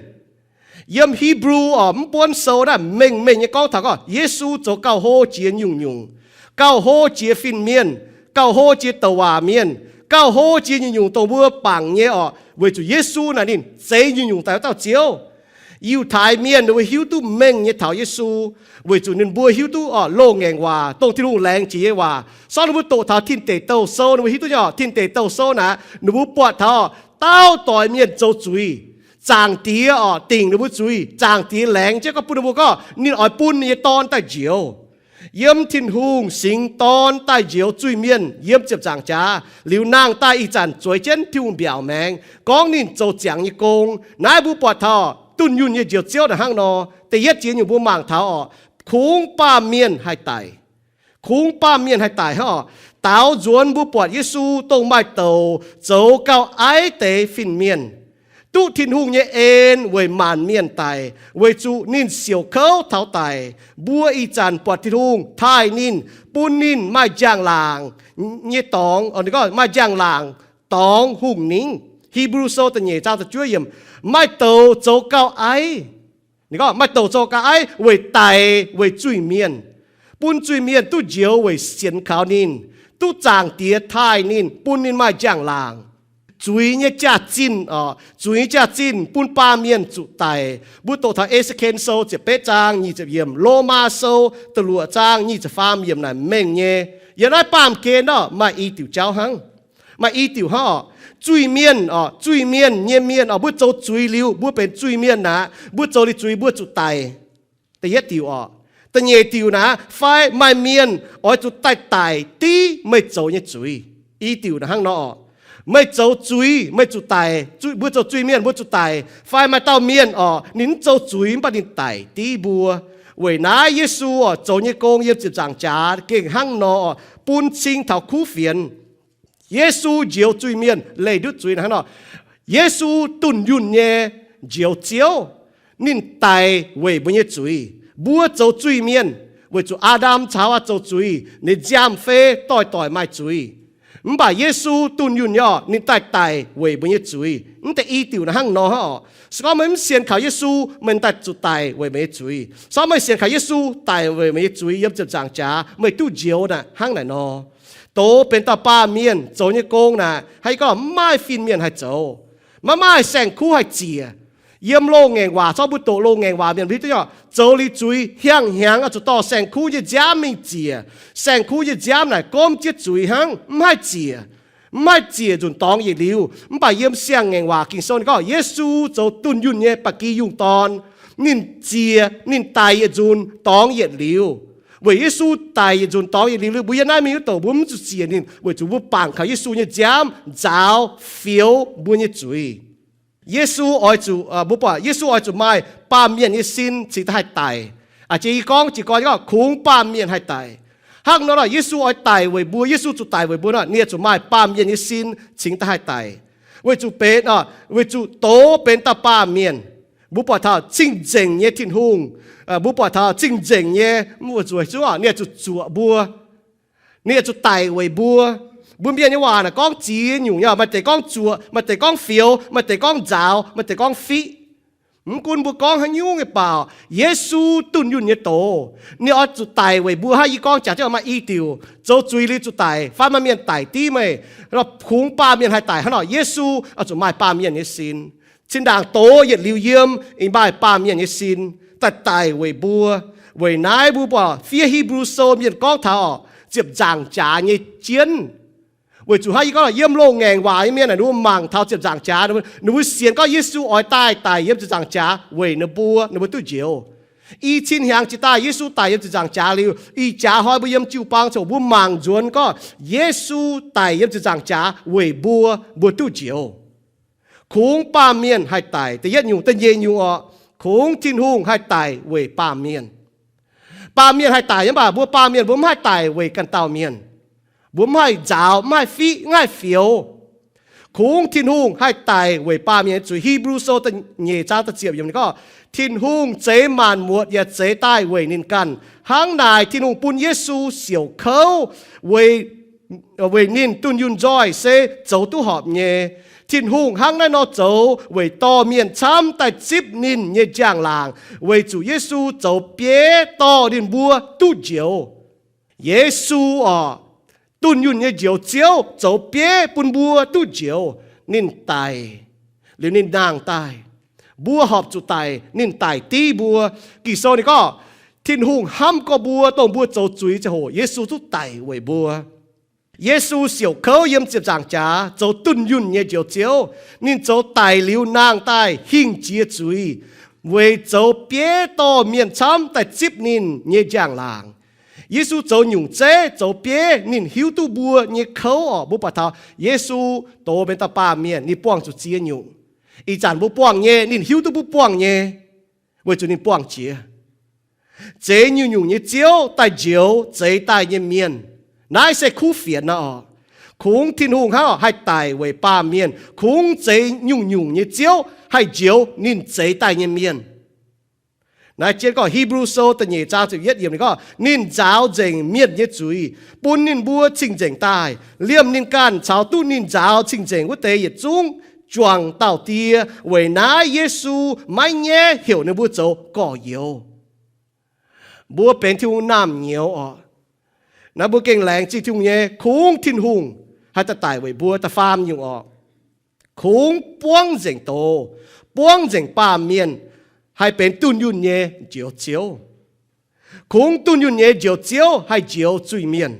Yiem Hipv^lu oc, mv buonv sou naaiv mengh mengh nyei gorngv taux gorngv Yesu zoux gauh hlo jiex nyungc-nyungc, gauh hlo jiex fin-mienh, gauh hlo jiex douc waac mienh, gauh hlo jiex nyungc-nyungc dongh mbuo bangc nyei oc, weic zuqc Yesu naaic ninh zeix nyungc-nyungc daaih wuov dauh Ziouv. Yiutai Mienh ninh mbuo hiuv duqv mengh nyei taux Yesu, weic zuqc ninh mbuo hiuv duqv oc loz-ngaengc waac, dongh Tin-Hungh laengz jiex nyei waac. Sorng ninh mbuo doqc taux Tin Deic Douh Sou, ninh mbuo hiuv duqv nyei oc, Tin Deic Douh Sou naaic ninh mbuo buatc taux dauh doix mienh zoux zuiz, Zaangc Diex oc dingc ninh mbuo zuiz, Zaangc Diex laengz jienv gorngv bun ninh mbuo gorngv ninh oix bun ninh nyei Dorn daaih njoux. Yiem Tin-Hungh singx Dorn daaih njoux zuiz-mienh yiem ziepc nzaangc jaax liuz, nangh daaih ih zanc zueiz jienv Tin-Hungh mbiaauc maengx gorngv ninh zoux ziangx nyei gong. Naaiv mbuo buatc taux dunh yunh nyei Njoux Ziouv naaic hnangv nor. Da'yietv jiex nyungc mbuo mangc taux oc, kungx baamh mienh haih daic. Kungx baamh mienh haih daic hnangv oc. Daaux nzuonx mbuo buatc Yesu dongh maaih douc zoux gauh aiv deix fin-mienh, duqv Tin-Hungh nyei en weic maanc mienh daic, weic zuqc ninh siouc kouv taux daic. Mbuo ih zanc buatc Tin-Hungh taaih ninh, bun ninh maaih njang-laangc nyei dorngx, maaih njang-laangc dorngx hungh ningv. Hipv^lu Sou da'nyeic zaang da'juov yiemc, maaih douc zoux gauh aiv. Ninh gorngv maaih douc zoux gauh aiv weic daic weic zuiz-mienh, bun zuiz-mienh duqv njoux weic sienx kaux ninh, duqv Zaangc Diex taaih ninh, bun ninh maaih njang-laangc. Zuiz nyei jaax-zinh oc, zuiz nyei jaax-zinh bun baamh mienh zuqc daic. Mbuo doqc taux E^se^ken Sou ziepc betv zaang nyic ziepc yiemc, Lomaa Sou da'luoqc zaang nyic ziepc faam yiemc naaic mengh nyei. Yiem naaiv baamh gen nor maaih i diuc jauv hnangv. Maaih i diuc hnangv oc. Zuiz-mienh oc, zuiz-mienh nyei mienh oc, mbuo zoux zuiz liuz mbuo benx zuiz-mienh aqv. Mbuo zoux liuz zuiz mbuo zuqc daic. Da'yietv diuc oc. Da'nyeic diuc naaic, fai maaih mienh oix zuqc daaih daic div meih zoux nyei zuiz. I diuc naaic hnangv nor oc. Meih zoux zuiz meih zuqc daic, mbuo zoux zuiz-mienh mbuo zuqc daic. Fai maaih dauh mienh oc, ninh mv zoux zuiz mv baac ninh daic div mbuo. Weic naaiv Yesu oc zoux nyei gong yiem ziepc nzaangc jaax gengh hnangv nor oc, bun cing taux kuv fienx. Yesu njoux zuiz-mienh leih ndutv zuiz naaic hnangv nor. Yesu dunh yunh nyei Njoux Ziouv, ninh daic weic mbuo nyei zuiz. Mbuo zoux zuiz-mienh weic zuqc Aa^ndam caux Haawaa zoux zuiz, ninh nziaamv-fei doix-doix maaih zuiz. Mv baac Yesu dunh yunh nyei oc, ninh daaih daic weic mbuo nyei zuiz. Mv deix i diuc naaic hnangv nor hnangv oc. Se gorngv meih mv sienx kaux Yesu, meih daaih zuqc daic weic meih nyei zuiz. Se gorngv meih sienx kaux Yesu daic weic meih nyei zuiz yiem ziepc nzaangc jaax, meih duqv njoux naaic hnangv naaic nor. Doz benx dauh baamh mienh zoux nyei gong naaic, haaix gorngv mv maaih fin-mienh haih zoux. Maiv maaih saeng-kuv haih ziec. Yiem loz-ngaengc waac, zorqv mbuo doqc loz-ngaengc waac mienh hiuv duqv nyei oc, zoux liuz zuiz hiang hnyangx oix zuqc dorh saeng-kuv nyei nziaamv mingh ziec. Saeng-kuv nyei nziaamv naaic gomv jienv zuiz hnangv, mv haih ziec. Mv haih ziec nzunc dorngx yietc liuz. Mv baac yiem siang-ngaengc waac Ging-Sou ninh gorngv Yesu zoux dunh yunh nyei ba'gi yungh dorn. Ninh ziec, ninh daic yietc nzunc dorngx yietc liuz. Weic Yesu daic yietc nzunc dorngx yietc liuz, mbuo yiem naaiv mingh wuov douc mbuo mv zuqc ziec ninh, weic zuqc mbuo bangc kaux Yesu nyei nziaamv nzaaux fioux mbuo nyei zuiz. Yesu oix zuqc, mbuo buatc Yesu oix zuqc maaih baamh mienh nyei sin cingx daaih haih daic. Aa, jiex yie gorngv jiez gorn gorngv kungx baamh mienh haih daic. Hnangv nor nor, Yesu oix daic weic mbuo, Yesu zuqc daic weic mbuo nor, ninh oix zuqc maaih baamh mienh nyei sin cingx daaih haih daic. Weic zuqc benx, weic zuqc doz benx dauh baamh mienh. Mbuo buatc taux cing-nzengc nyei Tin-Hungh, mbuo buatc taux cing-nzengc nyei, mv zuqc zuoqc, ninh oix zuqc zuoqc mbuo. Ninh oix zuqc daic weic mbuo. Mbuo mienh nyei waac naaic gorngv ziex nyungc nyei, maaih deix gorngv zuoqc, maaih deix gorngv fioux, maaih deix gorngv nzaaux, maaih deix gorngv fiqv. Mv gunv mbuo gorngv haaix nyungc nyei baaux, Yesu dunh yunh nyei doz, ninh oix zuqc daic weic mbuo hnangv yie gorngv jaax jienv maaih i diuc, zoux zuiz liuz zuqc daic, fai maaih mienh daic div meih, kungx baamh mienh haih daic hnangv nor, Yesu oix zuqc maaih baamh mienh nyei sin. Zinh ndaangc doz yietc liuz yiem, ninh maaih baamh mienh nyei sin daaih daic weic mbuo. Weic naaiv mbuo buatc fiev Hipv^lu Sou mienh gorngv taux ziepc nzaangc jaax nyei jienv. Weic zuqc hnangv yie gorngv, yiem loz-ngaengc waac nyei mienh naaic, ninh mbuo mangc taux ziepc nzaangc jaax, ninh mbuo sienx gorngv Yesu oix daaih daic yiem ziepc nzaangc jaax weic ninh mbuo, ninh mbuo duqv njoux. I cin hnyangx jiex daaih Yesu daic yiem ziepc nzaangc jaax liuz, ih jaax hnoi mbuo yiem jiu-baang ziouc mbuo mangc nzuonx gorngv Yesu daic yiem ziepc nzaangc jaax weic mbuo, mbuo duqv njoux. Kungx baamh mienh haih daic, da'yietv nyungc. Da'nyeic nyungc orqc, kungx Tin-Hungh haih daic weic baamh mienh. Baamh mienh haih daic, mv baac mbuo baamh mienh mbuo mv haih daic weic ganh dauh mienh. Mbuo mv haih nzaaux, mv haih fiqv, mv haih fioux. Kungx Tin-Hungh haih daic weic baamh mienh nyei zuiz. Hipv^lu Sou da'nyeic zaang da'ziepc yiemc ninh gorngv, Tin-Hungh zeix maanc muotc yaac zeix daaih weic ninh ganh. Hnangv naaic Tin-Hungh bun Yesu siouc kouv weic, weic ninh dunh yunh nzoih se zoux duqv horpc nyei. Tin-Hungh hnangv naaiv nor zoux weic dorh mienh camv daaih zipv ninh nyei njang-laangc, weic zuqc Yesu zoux bieiv dorh ninh mbuo duqv njoux. Yesu orqc, dunh yunh nyei Njoux Ziouv, zoux bieiv bun mbuo duqv njoux. Ninh daic liuz ninh nangh daaih. Mbuo horpc zuqc daic, ninh daic div mbuo. Ging-Sou ninh gorngv, Tin-Hungh hnamv gorx mbuo, dongh mbuo zoux zuiz ziangh hoc Yesu duqv daic weic mbuo. Yesu siouc kouv yiem ziepc nzaangc jaax zoux dunh yunh nyei Njoux Ziouv. Ninh zoux daic liuz nangh daaih hingh jiex zuiz, weic zoux bieiv dorh mienh camv daaih zipv ninh nyei njang-laangc. Yesu zoux nyungc zeiv, zoux bieiv, ninh hiuv duqv mbuo nyei kouv orqc. Mbuo buatc taux Yesu doz benx dauh baamh mienh, ninh buangh zuqc ziex nyungc. Ih zanc mbuo buangh nyei, ninh hiuv duqv mbuo buangh nyei, weic zuqc ninh buangh jiex. Zeix nyungc-nyungc nyei Ziouv daaih njoux zeix daaih nyei mienh. Naaiv se kuv fienx nor orqc. Kungx Tin-Hungh hnangv haih daic weic baamh mienh, kungx zeix nyungc-nyungc nyei Ziouv haih njoux ninh zeix daaih nyei mienh. Naaiv jienv gorngv Hipv^lu Sou da'nyeic zaang ziepc yietv yiemc ninh gorngv, Ninh nzaaux nzengc mienh nyei zuiz, bun ninh mbuo cing-nzengc daaih. Liemh ninh ganh caux duqv ninh nzaaux cing-nzengc wuov deix yietc zungv juangc dauh die. Weic naaiv Yesu maiv nyaiv heuc ninh mbuo zoux gorx-youz. Mbuo benx Tin-Hungh naamh nyouz orqc. Naaiv mbuo gengh laengz zingh Tin-Hungh nyei, kungx Tin-Hungh haih daaih daic weic mbuo. Da'faam nyungc orqc, kungx buangv nzengc doz, buangv nzengc baamh mienh, haih benx dunh yunh nyei Njoux Ziouv. Kungx dunh yunh nyei Njoux Ziouv haih njoux zuiz-mienh.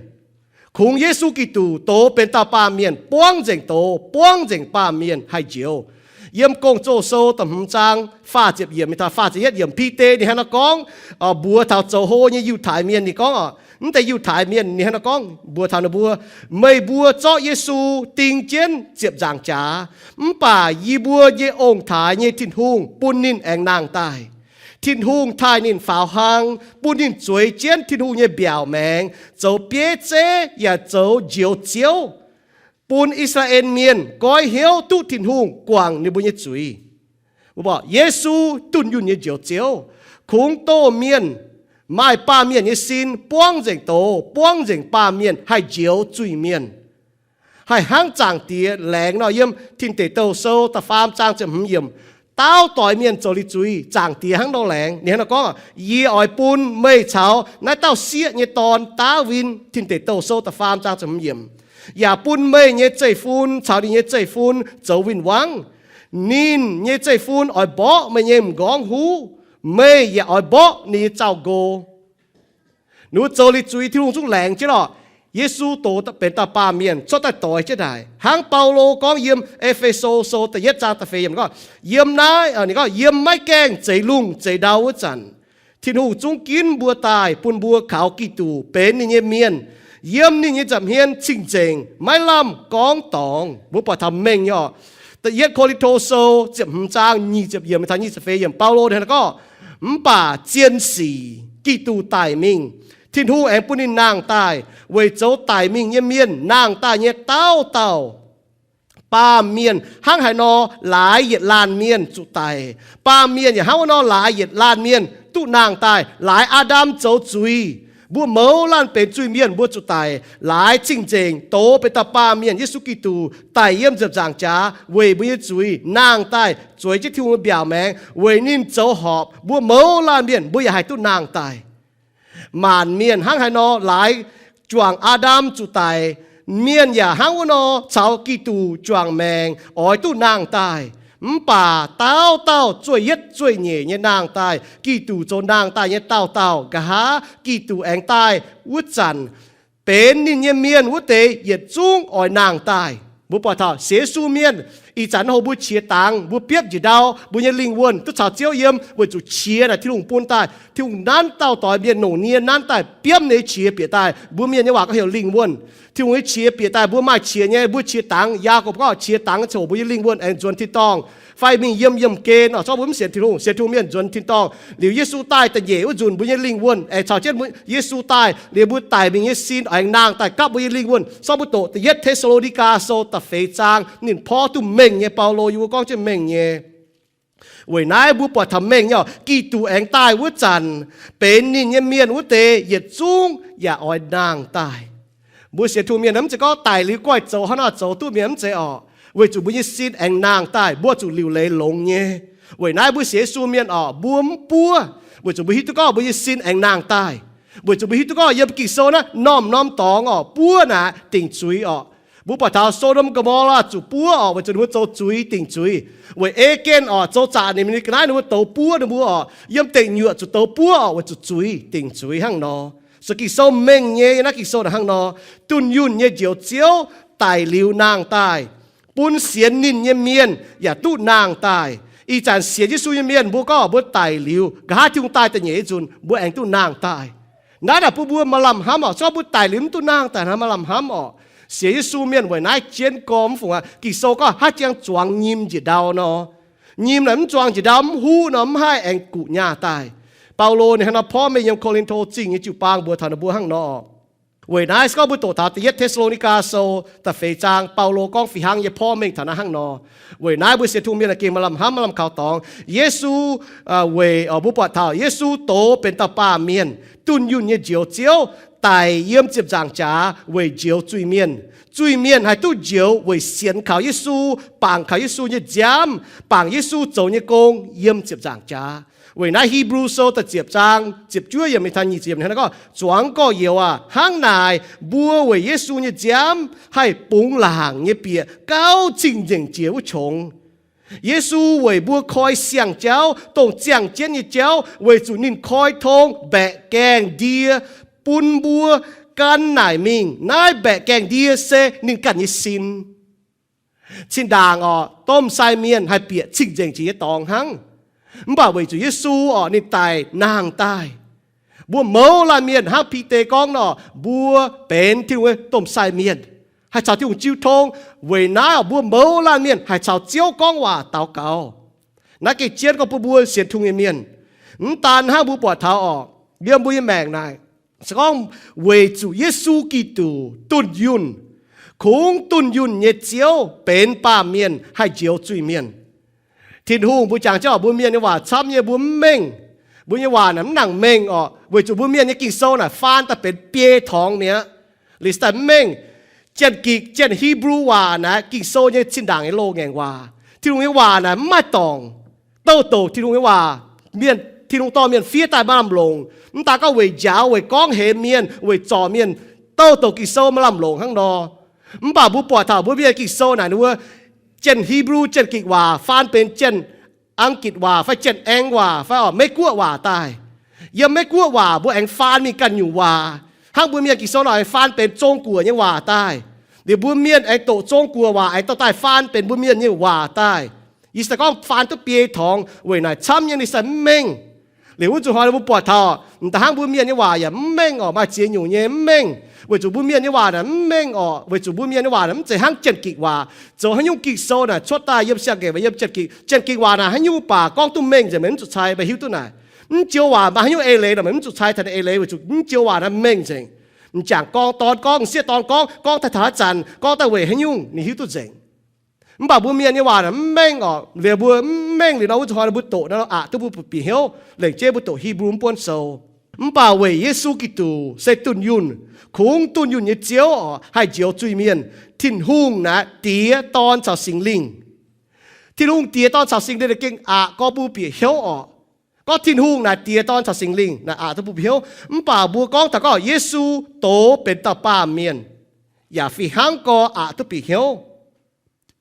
Kungx Yesu Giduc doz benx dauh baamh mienh, buangv nzengc doz, buangv nzengc baamh mienh haih njoux. Yiem Gong-Zoh Sou da'hmz zaang faah ziepc yiemc mingh taux faah ziepc yietv yiemc, Bide ninh hnangv nor gorngv, mbuox taux zoux hlo nyei Yiutai Mienh, ninh gorngv, mv deix Yiutai Mienh, ninh hnangv nor gorngv mbuox taux ninh mbuo, Meih mbuo zorqv Yesu ding jienv ziepc nzaangc jaax, mv baac yie mbuo nyei ong-taaix nyei Tin-Hungh bun ninh aengx nangh daaih. Tin-Hungh taaih ninh faaux hlang, bun ninh zueiz jienv Tin-Hungh nyei mbiaauc maengx, zoux bieiv zeiv yaac zoux Njoux Ziouv, bun I^saa^laa^en Mienh goiv hnyouv duqv Tin-Hungh guangc ninh mbuo nyei zuiz. Mbuo mborqv Yesu, dunh yunh nyei Njoux Ziouv, kungx doh mienh, maaih baamh mienh nyei sin, buangv nzengc doz, buangv nzengc baamh mienh, haih njoux zuiz-mienh. Haih hnangv Zaangc Diex laengz nor, yiem Tin Deic Douh Sou da'faam zaang ziepc hmz yiemc, daauv doix mienh zoux liuz zuiz, Zaangc Diex hnangv nor laengz. Ninh hnangv nor gorngv, Yie oix bun meih caux naaiv dauh sieqv nyei dorn, Ndaawitv, Tin Deic Douh Sou da'faam zaang ziepc hmz yiemc, yaac bun meih nyei zeiv-fun caux ninh nyei zeiv-fun zoux win-wangv. Ninh nyei zeiv-fun oix mborqv meih nyei m'nqorngv huv, meih yaac oix mborqv ninh nyei zaux-nqo. Ninh mbuo zoux liuz zuiz, Tin-Hungh zungv laengz jienv lorqc. Yesu doz benx dauh baamh mienh cuotv daaih doix jienv naaic. Hnangv Baulo gorngv yiem E^fe^so Sou da'yietv zaang da'feix yiemc gorngv, Yiem naaiv, ninh gorngv, Yiem maiv gaengh zeix lungh zeix ndau wuov zanc, Tin-Hungh zungv ginv mbuo daaih bun mbuo kaux Giduc benx ninh nyei mienh. Yiem ninh nyei nza'hmien cing-nzengc, maiv lamh gorngv dorngx. Mbuo buatc taux mengh nyei orqc. Da'yietv Ko^lin^to Sou ziepc hmz zaang nyic ziepc yiemc taux nyic ziepc feix yiemc, Baulo ninh gorngv, Mv baac zien sic Giduc daic mingh, Tin-Hungh aengx bun ninh nangh daaih, weic zoux daic mingh nyei mienh nangh daaih nyei dauh dauh. Baamh mienh hnangv haaix nor, laaix yietc laanh mienh zuqc daic, baamh mienh yaac hnangv wuov nor laaix yietc laanh mienh duqv nangh daaih. Laaix Aa^ndam zoux zuiz, mbuo mouz laanh benx zuiz-mienh, mbuo zuqc daic. Laaix cing-nzengc doz benx dauh baamh mienh, Yesu Giduc, daic yiem ziepc nzaangc jaax weic mbuo nyei zuiz nangh daaih, zueiz jienv Tin-Hungh nyei mbiaauc maengx weic ninh zoux horpc mbuo mouz laanh mienh, mbuo yaac haih duqv nangh daaih. Maanc mienh hnangv haaix nor laaix juangc Aa^ndam zuqc daic, mienh yaac hnangv wuov nor caux Giduc juangc maengc oix duqv nangh daaih. Mv baac dauh dauh zueih yietv zueih nyeic nyei nangh daaih. Giduc zoux nangh daaih nyei dauh dauh. Nqa'haav Giduc aengx daaih wuov zanc, benx ninh nyei mienh wuov deix yietc zungv oix nangh daaih. Mbuo buatc taux sienx Yesu mienh, Ih zanc naaiv hoc mbuo qiex dangx, mbuo biopv njiec ndau, mbuo nyei lingh wuonh duqv caux Ziouv yiem, weic zuqc qiex naaic Tin-Hungh bun daaih. Tin-Hungh nanv dauh doix mienh longc nie nanv daaih biopv ninh nyei qiex bieqc daaih mbuo mienh nyei waac gorngv heuc lingh wuonh. Tin-Hungh nyei qiex bieqc daaih mbuo maaih qiex nyei, mbuo qiex dangx. Yaagorpc gorngv qiex dangx ziouc mbuo nyei lingh wuonh aengx nzuonx tin-dorngh fai mingh yiem yiemh gen oc. Zorqv mbuo mv sienx Tin-Hungh, sienx Tin-Hungh mienh nzuonx tin-dorngh. Liuz Yesu daaih da'nyeic wuov nzunc mbuo nyei lingh wuonh aengx caux jienv Yesu daaih, liuz mbuo daic mingh nyei sin aengx nangh daaih gapv mbuo nyei lingh wuonh. Zorqv mbuo doqc Da'yietv Te^saa^lo^ni^gaa Sou da'feix zaang ninh porv duqv mengh nyei. Baulo yie mbuo gorngv jienv mengh nyei. Weic naaiv mbuo buatc taux mengh nyei oc, Giduc aengx daaih wuov zanc, benx ninh nyei mienh wuov deix yietc zungv yaac oix nangh daaih. Mbuo sienx Tin-Hungh mienh mv zeiz gorngv daic liuz goiv zoux hnangv naaiv zoux duqv mienh, mv zeiz orqc. Weic zuqc mbuo nyei sin aengx nangh daaih, mbuo zuqc liuc leiz longx nyei. Weic naaiv mbuo sienx Yesu mienh orqc, mbuo mv buov, weic zuqc mbuo hiuv duqv gorngv mbuo nyei sin aengx nangh daaih. Weic zuqc mbuo hiuv duqv gorngv yiem Ging-Sou naaiv norm-norm dorngx orqc, buov naaic dingc zuiz orqc. Mbuo buatc taux So^ndom Go^mo^laa zuqc buov orqc, weic zuqc ninh mbuo zoux zuiz dingc zuiz. Weic Ei^gen orqc, zoux zaqc ninh mingh ga'naaiv ninh mbuo douz buov ninh mbuo orqc. Yiem deic nyuoqc zuqc douz buov orqc, weic zuqc zuiz dingc zuiz hnangv nor. Se Ging-Sou mengh nyei, yiem naaiv Ging-Sou naaic hnangv nor, dunh yunh nyei Njoux Ziouv daic liuz nangh daaih, bun sienx ninh nyei mienh yaac duqv nangh daaih. Ih zanc sienx Yesu nyei mienh mbuo gorngv mbuo daic liuz, nqa'haav Tin-Hungh daaih da'nyeic nyei nzunc mbuo aengx duqv nangh daaih. Naaiv naaic bun mbuo maaih lamh hnamv orqc. Se gorngv mbuo daic liuz mv duqv nangh daaih hnangv, maaih lamh hnamv orqc. Sienx Yesu mienh weic naaiv jienv gorngv mv fungc aqv. Ging-Sou gorngv hnangv jang zuangx nyim njiec ndau nor. Nyim naaic mv zuangx njiec ndau mv huv nor mv haih aengx guqc nyaah daaih. Baulo ninh hnangv nor porv mengh yiem Ko^lin^to Zingh nyei jiu-baang mbuox taux ninh mbuo hnangv nor. Weic naaiv se gorngv mbuo doqc taux Da'yietv Te^saa^lo^ni^gaa Sou da'feix zaang, Baulo gorngv fih hnangv nyei porv mengh taux naaiv hnangv nor. Weic naaiv mbuo sienx Tin-Hungh mienh gengh maaih lamh hnamv, maaih lamh kaux dorngx. Yesu, weic mbuo buatc taux Yesu doz benx dauh baamh mienh, dunh yunh nyei Njoux Ziouv, daic yiem ziepc nzaangc jaax weic njoux zuiz-mienh. Zuiz-mienh haih duqv njoux weic sienx kaux Yesu, bangc kaux Yesu nyei nziaamv, bangc Yesu zoux nyei gong yiem ziepc nzaangc jaax. Weic naaiv Hipv^lu Sou da'ziepc zaang ziepc juov yiemc mingh taux nyic ziepc yiemc hnangv naaiv gorngv, Zuangx gorx-youz aac, hnangv naaic mbuo weic Yesu nyei nziaamv haih bungx laangc nyei bieqc gauh cing-nzengc jiex wuov qongx. Yesu weic mbuo koi siang-jauv, dongh ziangh jienv nyei jauv, weic zuqc ninh koi tong mbaeqc gaengh ndie bun mbuo gan naaic mingh. Naaiv mbaeqc gaengh ndie se ninh ganh nyei sin. Zinh-ndaangc orqc, domh sai mienh haih bieqc cing-nzengc jiex nyei dorngx hnangv. Mv baac weic zuqc Yesu orqc, ninh daic nangh daaih, mbuo mouz laanh mienh hnangv Bide gorngv nor, mbuo benx Tin-Hungh nyei domh sai mienh, haih caux Tin-Hungh jiu tong. Weic naaiv orqc, mbuo mouz laanh mienh haih caux Ziouv gorngv waac daux gaux. Naaiv gengh jienv gorngv bun mbuo sienx Tin-Hungh nyei mienh, mv daan hnangv mbuo buatc taux orqc, yiem mbuo nyei maengc naaic, se gorngv weic zuqc Yesu Giduc dunh yunh, kungx dunh yunh nyei Ziouv benx baamh mienh haih njoux zuiz-mienh. Tin-Hungh mbuo jangx jienv orqc, mbuo mienh nyei waac camv nyei, mbuo mv mengh. Mbuo nyei waac naaic mv nangc mengh orqc, weic zuqc mbuo mienh nyei Ging-Sou naaic faan daaih benx biei torngx mi'aqv. Liuz daaih mv mengh. Janx-Gikc, Janx-Hipv^lu waac naaic Ging-Sou nyei zinh ndaangc nyei loz-ngaengc waac. Tin-Hungh nyei waac naaic mv maaih dorngc. Douh douc Tin-Hungh nyei waac, mienh, Tin-Hungh dorh mienh fiev daaih maaih lamh longc. Mv daan gorngv weic njaaux, weic gorngv hemx mienh, weic zorc mienh, douh douc Ging-Sou maaih lamh longc hnangv nor. Mv baac mbuo buatc taux mbuo mienh Ging-Sou naaic ninh mbuo Janx-Hipv^lu, Janx-Gikc waac faan benx Janx-Ang^gitc waac fai Janx-Aeng waac fai orqc Meiv-Guoqv waac daaih. Yiem Meiv-Guoqv waac mbuo aengx faan mingh ganh nyungc waac. Hnangv mbuo mienh Ging-Sou naaic aengx faan benx Zong-Guoqv nyei waac daaih. Liuz mbuo mienh aengx doqc Zong-Guoqv waac aengx dorh daaih faan benx mbuo mienh nyei waac daaih. Yie se gorngv faan duqv biei torngx weic naaic camv nyei, ninh se mv mengh. Liuz wuov nzunc hnoi mbuo buatc taux m'daaih hnangv mbuo mienh nyei waac yaac mv mengh orqc, maaih ziex nyungc nyei mv mengh. Weic zuqc mbuo mienh nyei waac naaic mv mengh orqc, weic zuqc mbuo mienh nyei waac naaic mv zeiz hnangv Janx-Gikc waac. Zoux haaix nyungc Ging-Sou naaic cuotv daaih yiem siang-ngaengc fai yiem Janx-Gikc, Janx-Gikc waac naaic haaix nyungc baac gorngv duqv mengh nzengc, meih mv zuqc cai, meih hiuv duqv naaic. Mv joux waac maaih haaix nyungc eix leiz nor, meih mv zuqc cai taux eix leiz, weic zuqc mv joux waac naaic mengh nzengc. M'jangc gorngv, dorn gorngv, m'sieqv dorn gorngv, gorngv daaih taux haaix zanc, gorngv daaih weic haaix nyungc, ninh hiuv duqv nzengc. Mv baac mbuo mienh nyei waac naaic mv mengh orqc. Liuz mbuo mv mengh liuz nor, wuov zuqc hnoi mbuo doqc nor, aqc duqv mbuo bieqc hnyouv, lengc jeiv mbuo doqc Hipv^lu mv buonv sou. Mv baac weic Yesu Giduc se dunh yunh, kungx dunh yunh nyei Ziouv orqc, haih njoux zuiz-mienh. Tin-Hungh naaic Diex, Dorn caux Singx Lingh. Tin-Hungh Diex, Dorn caux Singx Lingh naaic gengh aqc gorngv mbuo bieqc hnyouv orqc. Gorngv Tin-Hungh naaic Diex, Dorn caux Singx Lingh naaic aqc duqv mbuo bieqc hnyouv. Mv baac mbuo gorngv taux gorngv Yesu doz benx dauh baamh mienh, yaac fih hnangv gorx aqc duqv bieqc hnyouv.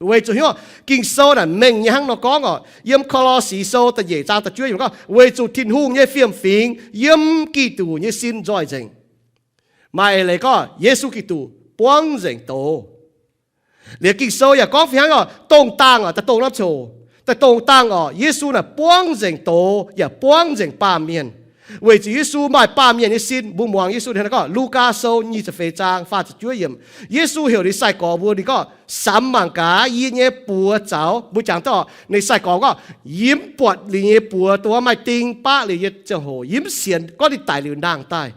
Weic zuqc hnyouv, Ging-Sou naaic mengh nyei hnangv nor gorngv orqc. Yiem Ko^lo^si Sou da'nyeic zaang da'juov yiemc gorngv, weic zuqc Tin-Hungh nyei fiem-fingx yiem Giduc nyei sin nzoih nzengc. Maaih eix leiz gorngv Yesu Giduc buangv nzengc doz. Liuz Ging-Sou yaac gorngv fih hnangv oc, dongh dangh oc, daaih dongh norm coc, daaih dongh dangh oc, Yesu naaic buangv nzengc doz yaac buangv nzengc baamh mienh. Weic zuqc Yesu maaih baamh mienh nyei sin. Mbuo muangx Yesu hnangv naaiv gorngv, Lugaa Sou nyic ziepc feix zaang faah ziepc juov yiemc, Yesu heuc ninh sai-gorx mbuo, ninh gorngv, Samx mangc gaax yie nyei buoz zaux. Mbuo jangx duqv oc, ninh sai-gorx gorngv, yie mv buatc ninh nyei buoz, dongh wuov maaih ding baqv liuz nyei ziangh hoc, yie mv sienx. Gorngv ninh daic liuz nangh daaih.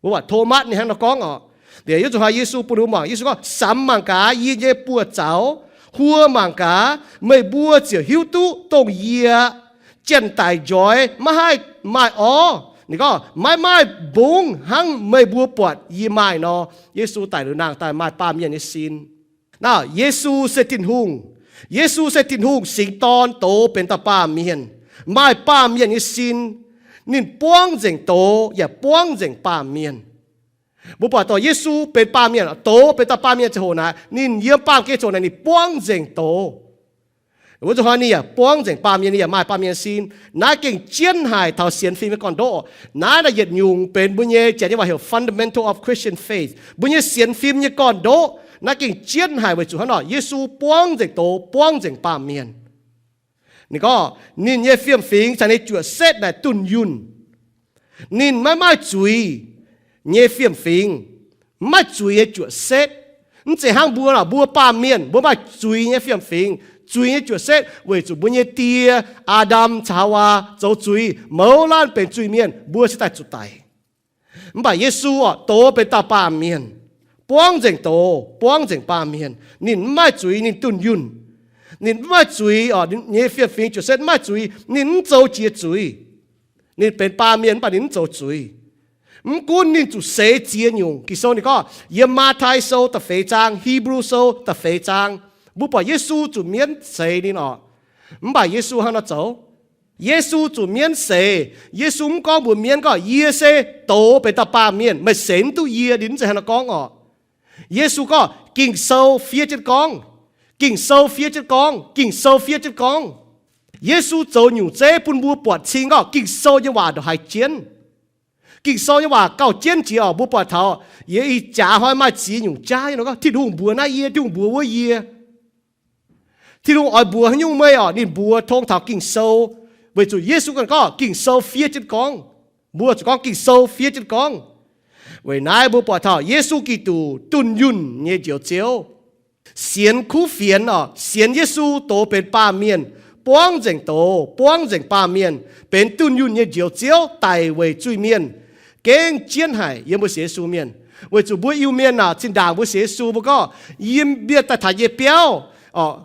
Mbuo buatc Tomatv ninh hnangv nor gorngv oc. Liuz yietv zuqc hnoi Yesu bun mbuo muangx, Yesu gorngv, Samx mangc gaax yie nyei buoz zaux, huo mangc gaax, meih mbuo ziouc hiuv duqv dongh yie janx-daic njoix maiv haih maaih orv. Ninh gorngv, maiv maaih mbungv hnangv meih mbuo buatc yie maaih nor. Yesu daic liuz nangh daaih maaih baamh mienh nyei sin. Naaiv, Yesu se Tin-Hungh. Yesu se Tin-Hungh singx dorn doz benx dauh baamh mienh, maaih baamh mienh nyei sin. Ninh buangv nzengc doz yaac buangv nzengc baamh mienh. Mbuo buatc dongh Yesu benx baamh mienh, doz benx dauh baamh mienh ziangh hoc naaic, ninh yiem baamh gen ziangh hoc naaic ninh buangv nzengc doz. Wuov zuqc hnoi ninh yaac buangv nzengc baamh mienh, ninh yaac maaih baamh mienh sin. Naaiv gengh jienv haic taux sienx fim nyei gorn-ndoqv. Naaiv naaic yietc nyungc benx mbuo nyei, janx nyei waac heuc fundamental of Christian faith, mbuo nyei sienx fim nyei gorn-ndoqv. Naaiv gengh jienv haic weic zuqc hnangv nor, Yesu buangv nzengc doz, buangv nzengc baamh mienh. Ninh gorngv, ninh nyei fiem-fingx caux ninh juoqc setv naaic dunh yunh. Ninh maiv maaih zuiz nyei fiem-fingx, maiv maaih zuiz nyei juoqc setv. Mv zeiz hnangv mbuo nor, mbuo baamh mienh mbuo maaih zuiz nyei fiem-fingx, zuiz nyei juoqc setv, weic zuqc mbuo nyei die, Aa^ndam caux Haawaa, zoux zuiz, mouz laanh benx zuiz-mienh, mbuo se daaih zuqc daic. Mv baac Yesu oc, doz benx dauh baamh mienh, buangv nzengc doz, buangv nzengc baamh mienh. Ninh mv maaih zuiz, ninh dunh yunh. Ninh mv maaih zuiz oc, nyei fiem-fingx juoqc setv mv maaih zuiz, ninh mv zoux jiex zuiz. Ninh benx baamh mienh mv baac ninh mv zoux zuiz. Mv gunv ninh zuqc seix ziex nyungc. Ging-Sou ninh gorngv, yiem Matv^tai Sou da'feix zaang, Hipv^lu Sou da'feix zaang, mbuo buatc Yesu zuqc mienv seix ninh oc. Mv baac Yesu hnangv nor zoux. Yesu zuqc mienv seix. Yesu mv gorngv mbuox mienv gorngv, yie se doz benx dauh baamh mienh, meih seix mv duqv yie. Ninh mv zeiz hnangv nor gorngv oc. Yesu gorngv, Ging-Sou fiev jienv gorngv, Ging-Sou fiev jienv gorngv, Ging-Sou fiev jienv gorngv. Yesu zoux nyungc zeiv bun mbuo buatc cing gorngv Ging-Sou nyei waac ndongc haaix jienv. Ging-Sou nyei waac gauh jienv jiex oc. Mbuo buatc taux yie ih jaax hnoi maaih ziex nyungc jaav nor gorngv, Tin-Hungh mbuox naaiv yie, Tin-Hungh mbuox wuov yie. Tin-Hungh oix mbuox haaix nyungc meih oc, ninh mbuox tong taux Ging-Sou. Weic zuqc Yesu ganh gorngv, Ging-Sou fiev jienv gorngv. Mbuo zuqc gorngv Ging-Sou fiev jienv gorngv. Weic naaiv mbuo buatc taux Yesu Giduc dunh yunh nyei Njoux Ziouv. Sienx kuv fienx oc, sienx Yesu doz benx baamh mienh, buangv nzengc doz, buangv nzengc baamh mienh, benx dunh yunh nyei Njoux Ziouv daic weic zuiz-mienh, gengh jienv haic yiem mbuo sienx Yesu mienh. Weic zuqc mbuo Iu-Mienh aah, zinh ndaangc mbuo sienx Yesu mbuo gorngv, yie mienh daaih taux yie biauv,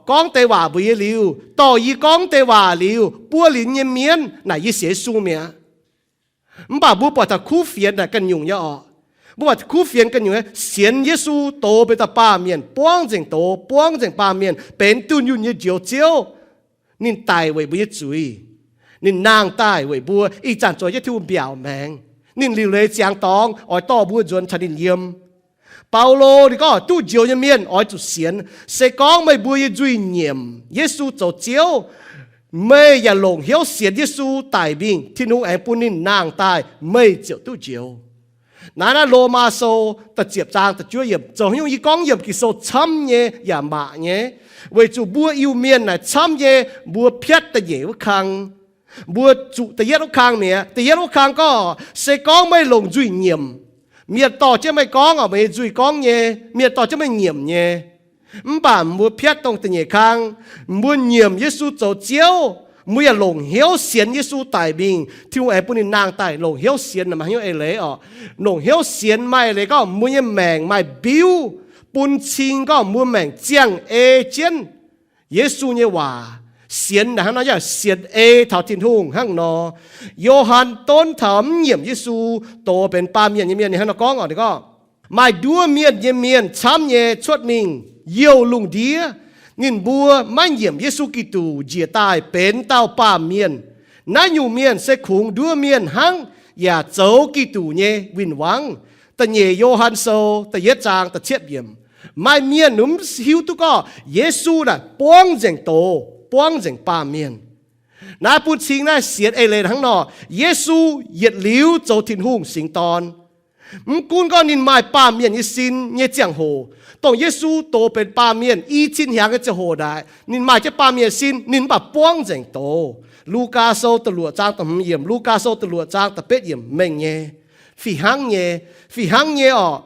gorngv deix waac mbuox yie liuz, dorh yie gorngv deix waac liuz, buo linz nyei mienv naaic yie sienx Yesu mi'aqv. Mv baac mbuo buatc taux kuv fienx naaic ganh nyungc nyei oc. Mbuo buatc kuv fienx ganh nyungc nyei, sienx Yesu doz benx dauh baamh mienh, buangv nzengc doz, buangv nzengc baamh mienh, benx dunh yunh nyei Njoux Ziouv. Ninh daic weic mbuo nyei zuiz. Ninh nangh daaih weic mbuo ih zanc zoux jienv Tin-Hungh mbiaauc maengx. Ninh liuc leiz ziangx dorngx oix dorh mbuo nzuonx caux ninh yiem. Baulo ninh gorngv, duqv njoux nyei mienh oix zuqc sienx. Se gorngv meih mbuo nyei nzuih nyiemc Yesu zoux Ziouv, meih yaac longc hnyouv sienx Yesu daic mingh, Tin-Hungh aengx bun ninh nangh daaih, meih ziouc duqv njoux. Naaiv, naaiv Lomaa Sou da'ziepc zaang da'juov yiemc, zoux haaix nyungc yie gorngv yiemc Ging-Sou camv nyei yaac maac nyei, weic zuqc mbuo Iu-Mienh naaic camv nyei, mbuo piatv da'nyeic wuov kang. Mbuo zuqc da'yietv wuov kang mi'aqv. Da'yietv wuov kang gorngv, se gorngv meih longc nzuih nyiemc, mienh dorh jienv meih gorngv oc, meih nyei nzuih gorngv nyei, mienh dorh jienv meih nyiemc nyei. Mv baac mbuo piatv dongh da'nyeic kang, mbuo nyiemc Yesu zoux Ziouv, mbuo yaac longc hnyouv sienx Yesu daic mingh, Tin-Hungh aengx bun ninh nangh daaih. Longc hnyouv sienx naaic maaih hnyouv eix leiz oc. Longc hnyouv sienx maaih eix leiz gorngv mbuo nyei maengc maaih mbiuv, bun cing gorngv mbuo maengc ziangh ei jienv Yesu nyei waac. Sienx naaic hnangv nor yaac sienx ei taux Tin-Hungh hnangv nor. Yo^han donv taux mv nyiemc Yesu, doz benx baamh mienh nyei mienh, ninh hnangv nor gorngv oc, ninh gorngv, maaih nduov mienh nyei mienh camv nyei cuotv mingh youh lungh ndiev. Ninh mbuo maiv nyiemc Yesu Giduc njiec daaih benx dauh baamh mienh. Naaiv nyungc mienh se kungx nduov mienh hnangv, yaac zoux Giduc nyei win-wangv. Da'nyeic Yo^han Sou da'yietv zaang da'cietv yiemc. Maaih mienh mv hiuv duqv gorngv Yesu naaic buangv nzengc doz, buangv nzengc baamh mienh. Naaiv bun cing naaiv sienx eix leiz hnangv nor, Yesu yietc liuz zoux Tin-Hungh singx dorn. Mv gunv gorngv ninh maaih baamh mienh nyei sin nyei ziangh hoc, dongh Yesu doz benx baamh mienh i cin hnyangx nyei ziangh hoc naaic, ninh maaih jienv baamh mienh sin, ninh mv baac buangv nzengc doz. Lugaa Sou da'luoqc zaang da'hmz yiemc, Lugaa Sou da'luoqc zaang da'betv yiemc mengh nyei. Fih hnangv nyei, fih hnangv nyei orqc.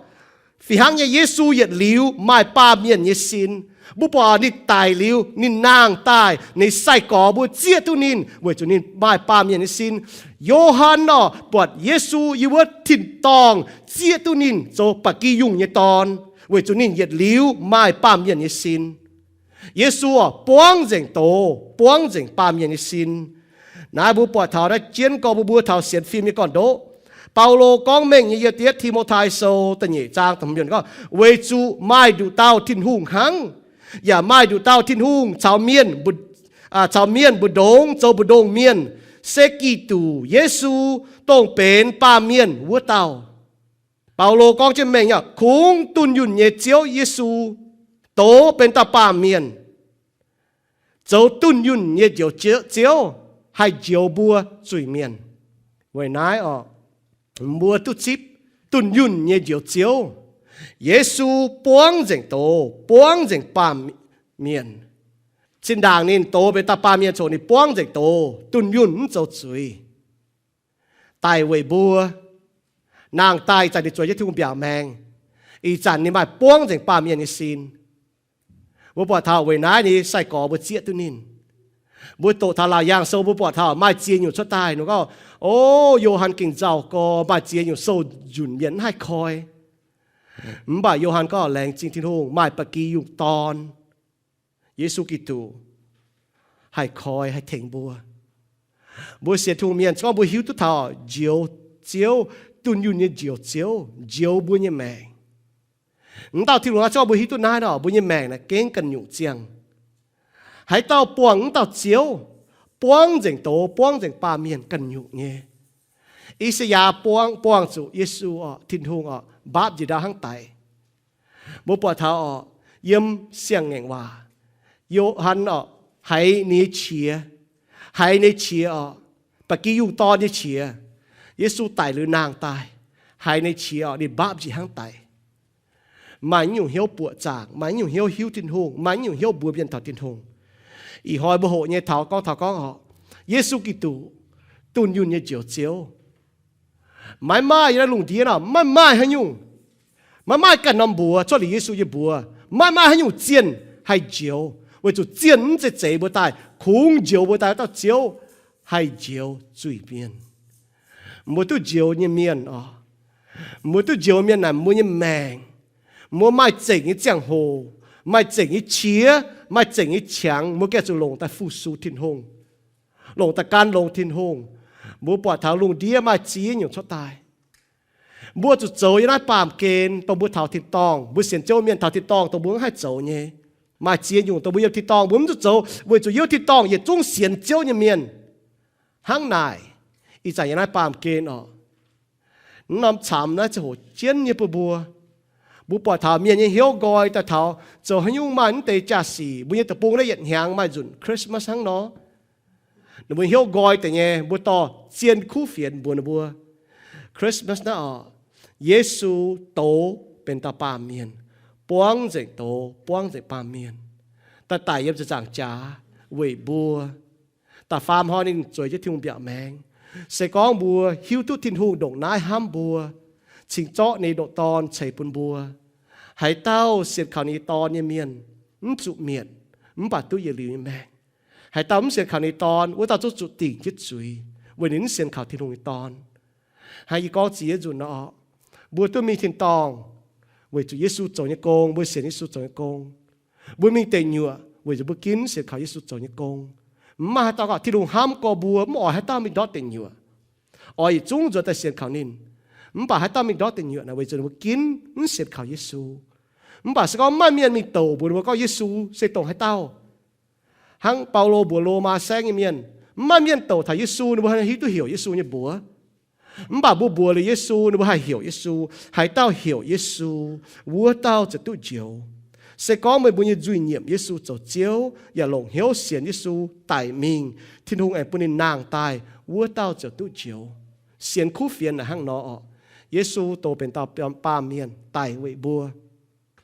Fih hnangv nyei, Yesu yietc liuz maaih baamh mienh nyei sin. Mbuo buatc ninh daic liuz, ninh nangh daaih, ninh sai-gorx mbuo zieqv duqv ninh weic zuqc ninh maaih baamh mienh nyei sin. Yo^han orqc, buatc Yesu yiem wuov tin-dorngh zieqv duqv ninh zoux ba'gi yungh nyei dorn, weic zuqc ninh yietc liuz maaih baamh mienh nyei sin. Yesu orqc, buangv nzengc doz, buangv nzengc baamh mienh nyei sin. Naaiv mbuo buatc taux naaiv jienv gorngv mbuo, mbuo taux sienx fim nyei gorn-ndoqv. Baulo gorngv mengh nyei yiem Ti^, Ti^mo^tai Sou da'nyeic zaang da'hmz yiemc gorngv, weic zuqc maaih nduqc dauh Tin-Hungh hnangv, yaac maaih nduqc dauh Tin-Hungh caux mienh mbu'ndongx zoux mbu'ndongx mienh, se Giduc Yesu, dongh benx baamh mienh wuov dauh. Baulo gorngv jienv mengh nyei, kungx dunh yunh nyei Ziouv Yesu doz benx dauh baamh mienh, zoux dunh yunh nyei Njoux Ziouv, haih njoux mbuo zuiz-mienh. Weic naaiv orqc, mbuo duqv zipv dunh yunh nyei Njoux Ziouv. Yesu buangv nzengc doz, buangv nzengc baamh mienh. Zinh ndaangc ninh doz benx dauh baamh mienh coc ninh buangv nzengc doz, dunh yunh mv zoux zuiz, daic weic mbuo. Nangh daaih ih zanc ninh zueiz jienv Tin-Hungh mbiaauc maengx. Ih zanc ninh maaih buangv nzengc baamh mienh nyei sin. Mbuo buatc taux weic naaiv nyei sai-gorx mbuo zieqv duqv ninh. Mbuo doqc taux Laauc Yaangh Sou mbuo buatc taux maaih ziex nyungc cuotv daaih. Ninh gorngv, o, Yo^han gengh nzauh gorx, maaih ziex nyungc sou-nzunc mienh mv haih koi. Mv baac Yo^han gorngv, laengz zingh Tin-Hungh, maaih ba'gi yungh dorn, Yesu Giduc, haih koi haih tengx mbuo. Mbuo sienx Tin-Hungh mienh, se gorngv mbuo hiuv duqv taux Njoux Ziouv, dunh yunh nyei Njoux Ziouv njoux mbuo nyei maengc, m'dauh Tin-Hungh, se gorngv mbuo hiuv duqv naaiv nor, mbuo nyei maengc naaic gengh ganh nyungc ziangh. Haaix dauh buangh m'dauh Ziouv, buangv nzengc doz, buangv nzengc baamh mienh ganh nyungc nyei. I^saa^yaa buangv, buangh zuqc Yesu orqc, Tin-Hungh orqc, mbaapv njiec ndau hnangv daic. Mbuo buatc taux orqc, yiem Siang-Ngaengc Waac, Yo^han orqc, haiz ninh nyei qiex, haiz ninh nyei qiex orqc, ba'gi yungh dorn nyei qiex, Yesu daic liuz nangh daaih, haiz ninh nyei qiex orqc, ninh mbaapv njiec hnangv daic. Maaih nyungc hnyouv buoqc zaangc, maaih nyungc hnyouv hiuv Tin-Hungh, maaih nyungc hnyouv mbuox mienh taux Tin-Hungh. Ih hnoi mbuo hoqc nyei taux gorngv, taux gorngv orqc, Yesu Giduc, dunh yunh nyei Njoux Ziouv. Maiv maaih yiem naaiv lungh ndiev nor, maiv maaih haaix nyungc, maiv maaih ganh norm mbuox cuotv liuz Yesu nyei mbuox, maiv maaih haaix nyungc zienh haih njoux, weic zuqc zienh mv zeiz zeix mbuo daaih, kungx njoux mbuo daaih wuov dauh Ziouv haih njoux zuiz-mienh. Mbuo duqv njoux nyei mienh orqc, mbuo duqv njoux mienh naaic, mbuo nyei maengc, mbuo maaih zengc nyei ziangh hoc, maaih zengc nyei qiex, maaih zengc nyei qangx, mbuo gengh zuqc longc daaih fu-sux Tin-Hungh, longc daaih gan longx Tin-Hungh. Mbuo buatc taux lungh ndiev maaih ziex nyungc cuotv daaih. Mbuo zuqc zoux yiem naaiv baamh gen dongh mbuo taux tin-dorngh, mbuo sienx Ziouv mienh taux tin-dorngh dongh mbuo mv haih zoux nyei. Maaih ziex nyungc dongh mbuo yiem tin-dorngh mbuo mv zuqc zoux, weic zuqc yiem tin-dorngh yietc zungv sienx Ziouv nyei mienh. Hnangv naaic, ih zanc yiem naaiv baamh gen orqc, mv norm camx naaiv ziangh hoc jienv nyei bun mbuo. Mbuo buatc taux mienh nyei hnyouv nqoi daaih taux zoux haaix nyungc maaih mv deix jaa-sic. Mbuo nyei deic-bung naaiv yietc hnyangx maaih nzunc Christmas hnangv nor. Ninh mbuo hnyouv nqoi deix nyei, mbuo dorh zien kuv fienx mbuox ninh mbuo, Christmas naaiv orqc, Yesu douz benx dauh baamh mienh, buangv nzengc douz, buangv nzengc baamh mienh, daaih daic yiem ziepc nzaangc jaax weic mbuo. Da'faam hnoi ninh zueiz jienv Tin-Hungh mbiaauc maengx. Se gorngv mbuo hiuv duqv Tin-Hungh ndongc naaiv hnamv mbuo, cingx zorqv ninh nyei ndoqc Dorn ceix bun mbuo, haaix dauh sienx kaux ninh nyei Dorn nyei mienh mv zuqc mietc, mv baac duqv yietc liuz nyei maengc. Haaix dauh mv sienx kaux ninh nyei Dorn, wuov dauh zungv zuqc dingc jienv zuiz, weic ninh mv sienx kaux Tin-Hungh nyei Dorn. Hnangv yie gorngv ziex nzunc nor orqc, mbuo duqv mingh tin-dorngh weic zuqc Yesu zoux nyei gong, mbuo sienx Yesu zoux nyei gong. Mbuo mingh deic nyuoqc weic zuqc mbuo ginv sienx kaux Yesu zoux nyei gong. Mv maaih haaix dauh gorngv Tin-Hungh hnamv gorx mbuo, mv oix haaix dauh mingh ndortv deic nyuoqc. Oix yietc zungv nzuonx daaih sienx kaux ninh. Mv baac haaix dauh mingh ndortv deic nyuoqc naaic, weic zuqc ninh mbuo ginv mv sienx kaux Yesu. Mv baac se gorngv maaih mienh mingh douc mbuox ninh mbuo gorngv Yesu se dongh haaix dauh, hnangv Baulo mbuox Lomaa saengv nyei mienh, mv maaih mienh douc taux Yesu ninh mbuo haih hiuv duqv heuc Yesu nyei mbuox. Mv baac mbuo mbuox liuz Yesu, ninh mbuo haih heuc Yesu. Haaix dauh heuc Yesu, wuov dauh ziouc duqv njoux. Se gorngv meih mbuo nyei nzuih nyiemc Yesu zoux Ziouv, yaac longc hnyouv sienx Yesu daic mingh, Tin-Hungh aengx bun ninh nangh daaih, wuov dauh ziouc duqv njoux. Sienx kuv fienx naaic hnangv nor orqc. Yesu doz benx dauh baamh mienh daic weic mbuo.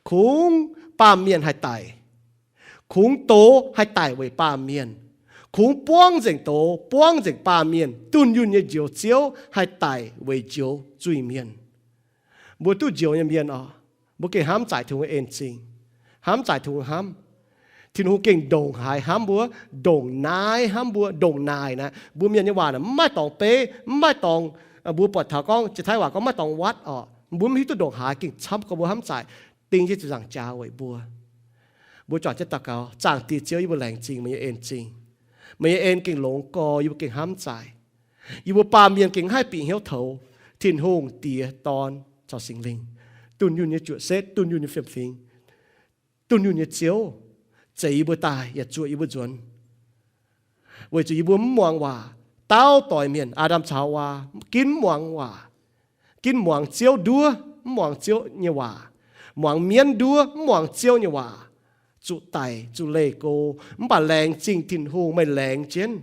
Kungx baamh mienh haih daic. Kungx doz haih daic weic baamh mienh. Kungx buangv nzengc doz, buangv nzengc baamh mienh, dunh yunh nyei Njoux Ziouv haih daic weic njoux zuiz-mienh. Mbuo duqv njoux nyei mienh oc, mbuo gengh hnamv zaaic Tin-Hungh nyei en zingh, hnamv zaaic Tin-Hungh hnamv. Tin-Hungh gengh ndongc haaix hnamv mbuo, ndongc naaiv hnamv mbuo, ndongc naaic naaic. Mbuo mienh nyei waac naaic mv maaih dorngx beiv, mv maaih dorngx, mbuo buatc taux gorngv, Janx-Taiv waac gorngv mv maaih dorngx what oc. Mbuo mv hiuv duqv ndongc haaix gengh camv gorngv mbuo hnamv zaaic ding jienv ziepc nzaangc jaax weic mbuo. Mbuo juangc jienv daux gaux, Zaangc Diex Ziouv, yie mbuo laengz zingh meih nyei en zingh. Meih nyei en gengh longx gorx, yie mbuo gengh hnamv zaaic. Yie mbuo baamh mienh gengh haih bieqc hnyouv toux Tin-Hungh Diex, Dorn caux Singx Lingh, dunh yunh nyei juoqc setv, dunh yunh nyei fiem-fingx, dunh yunh nyei Ziouv, zeix yie mbuo daaih yaac zuoqc yie mbuo nzuonx. Weic zuqc yie mbuo mv muangx waac. Dauh doix mienh, Aa^ndam caux Haawaa, ginv mv muangx waac, ginv muangx Ziouv nduov, mv muangx Ziouv nyei waac, muangx mienv nduov, mv muangx Ziouv nyei waac, zuqc daic, zuqc leih go. Mv baac laengz zingh Tin-Hungh, meih laengz jienv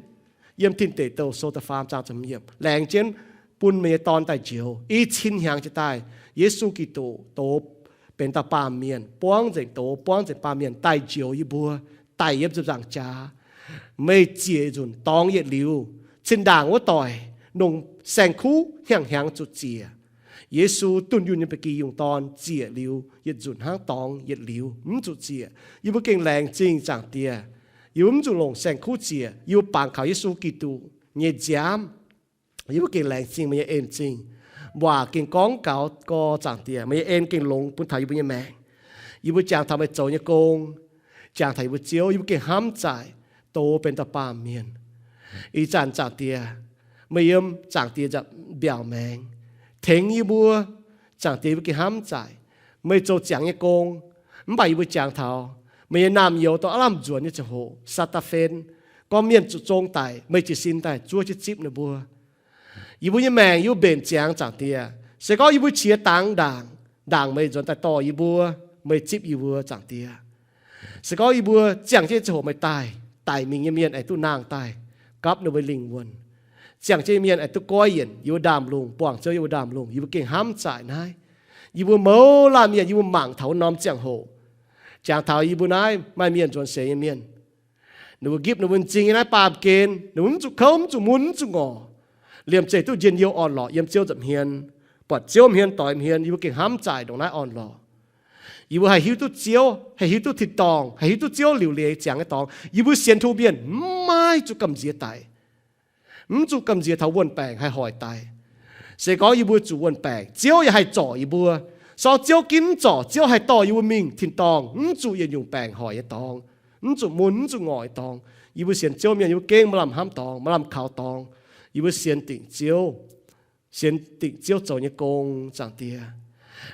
yiem Tin Deic Douh sou da'faam zaang ziepc hmz yiemc, laengz jienv bun meih nyei Dorn daaih njoux. I cin hnyangx jiex daaih, Yesu Giduc doz benx dauh baamh mienh, buangv nzengc doz, buangv nzengc baamh mienh daaih njoux yie mbuo, daic yiem ziepc nzaangc jaax. Meih ziec nzunc dorngx yietc liuz, zinh ndaangc wuov doic, longc saeng-kuv hnyangx-hnyangx zuqc ziec. Yesu, dunh yunh nyei ba'gi yungh dorn, ziec liuz yietc nzunc hnangv dorngx yietc liuz mv zuqc ziec. Yie mbuo gengh laengz zingh Zaangc Diex. Yie mbuo mv zuqc longc saeng-kuv ziec. Yie mbuo bangc kaux Yesu Giduc nyei nziaamv. Yie mbuo gengh laengz zingh meih nyei en zingh. Waac gengh gorngv gaux gorx, Zaangc Diex, meih nyei en gengh longx bun taux yie mbuo nyei maengc. Yie mbuo jangx taux meih zoux nyei gong, jangx taux yie mbuo Ziouv, yie mbuo gengh hnamv zaaic doz benx dauh baamh mienh. Ih zanc Zaangc Diex, meih yiem Zaangc Diex nza'hmien mbiaauc maengx, tengx yie mbuo. Zaangc Diex, yie mbuo gengh hnamv zaaic meih zoux ziangx nyei gong. Mv baac yie mbuo jangx taux meih nyei naamh nyouz dongh aav lamh nzuonx nyei ziangh hoc, saa^taa^fen, gorngv mienh zuqc zong daic, meih jiez sin daaih zuov jienv zipv ninh mbuo. Yie mbuo nyei maengc yie mbuo mbenc ziangx, Zaangc Diex. Se gorngv yie mbuo qiex dangx ndaangc, ndaangc meih nzuonx daaih dorh yie mbuo, meih zipv yie mbuo, Zaangc Diex. Se gorngv yie mbuo ziangh jienv ziangh hoc meih daaih, daic mingh nyei mienh aengx duqv nangh daaih gapv ninh mbuo lingh wuonh. Ziangh jienv nyei mienh aengx duqv goiv yienc yie mbuo ndaamv-lungh, buangh Ziouv yie mbuo ndaamv-lungh. Yie mbuo gengh hnamv zaaic naaiv. Yie mbuo mouz laanh mienh, yie mbuo mangc taux wuov norm ziangh hoc, jangx taux yie mbuo naaiv maaih mienh nzuonx seix nyei mienh, ninh mbuo nqipv ninh mbuo m'zing nyei naaiv baamh gen, ninh mbuo mv zuqc kouv, mv zuqc mun, mv zuqc ngorc, liemh zeih duqv njien-youh orn-lorqc yiem Ziouv nza'hmien, buatc Ziouv hmien doix hmien. Yie mbuo gengh hnamv zaaic ndongc naaiv orn-lorqc. Yie mbuo haih hiuv duqv Ziouv, haih hiuv duqv tin-dorngh, haih hiuv duqv Ziouv liuc leiz ziangx nyei dorngx. Yie mbuo sienx tov mienh mv maaih zuqc gamh nziex daic, mv zuqc gamh nziex taux wuon-baengc haih hoic daic. Se gorngv yie mbuo zuqc wuon-baengc, Ziouv yaac haih zorc yie mbuo. Sorng Ziouv ginv mv zorc, Ziouv haih dorh yie mbuo mingh tin-dorngh, mv zuqc yietc nyungc baengc hoic nyei dorngx, mv zuqc mun, mv zuqc ngorc nyei dorngx. Yie mbuo sienx Ziouv mienh, yie mbuo gengh maaih lamh hnamv dorngx, maaih lamh kaux dorngx. Yie mbuo sienx dingc Ziouv, sienx dingc Ziouv zoux nyei gong, Zaangc Diex.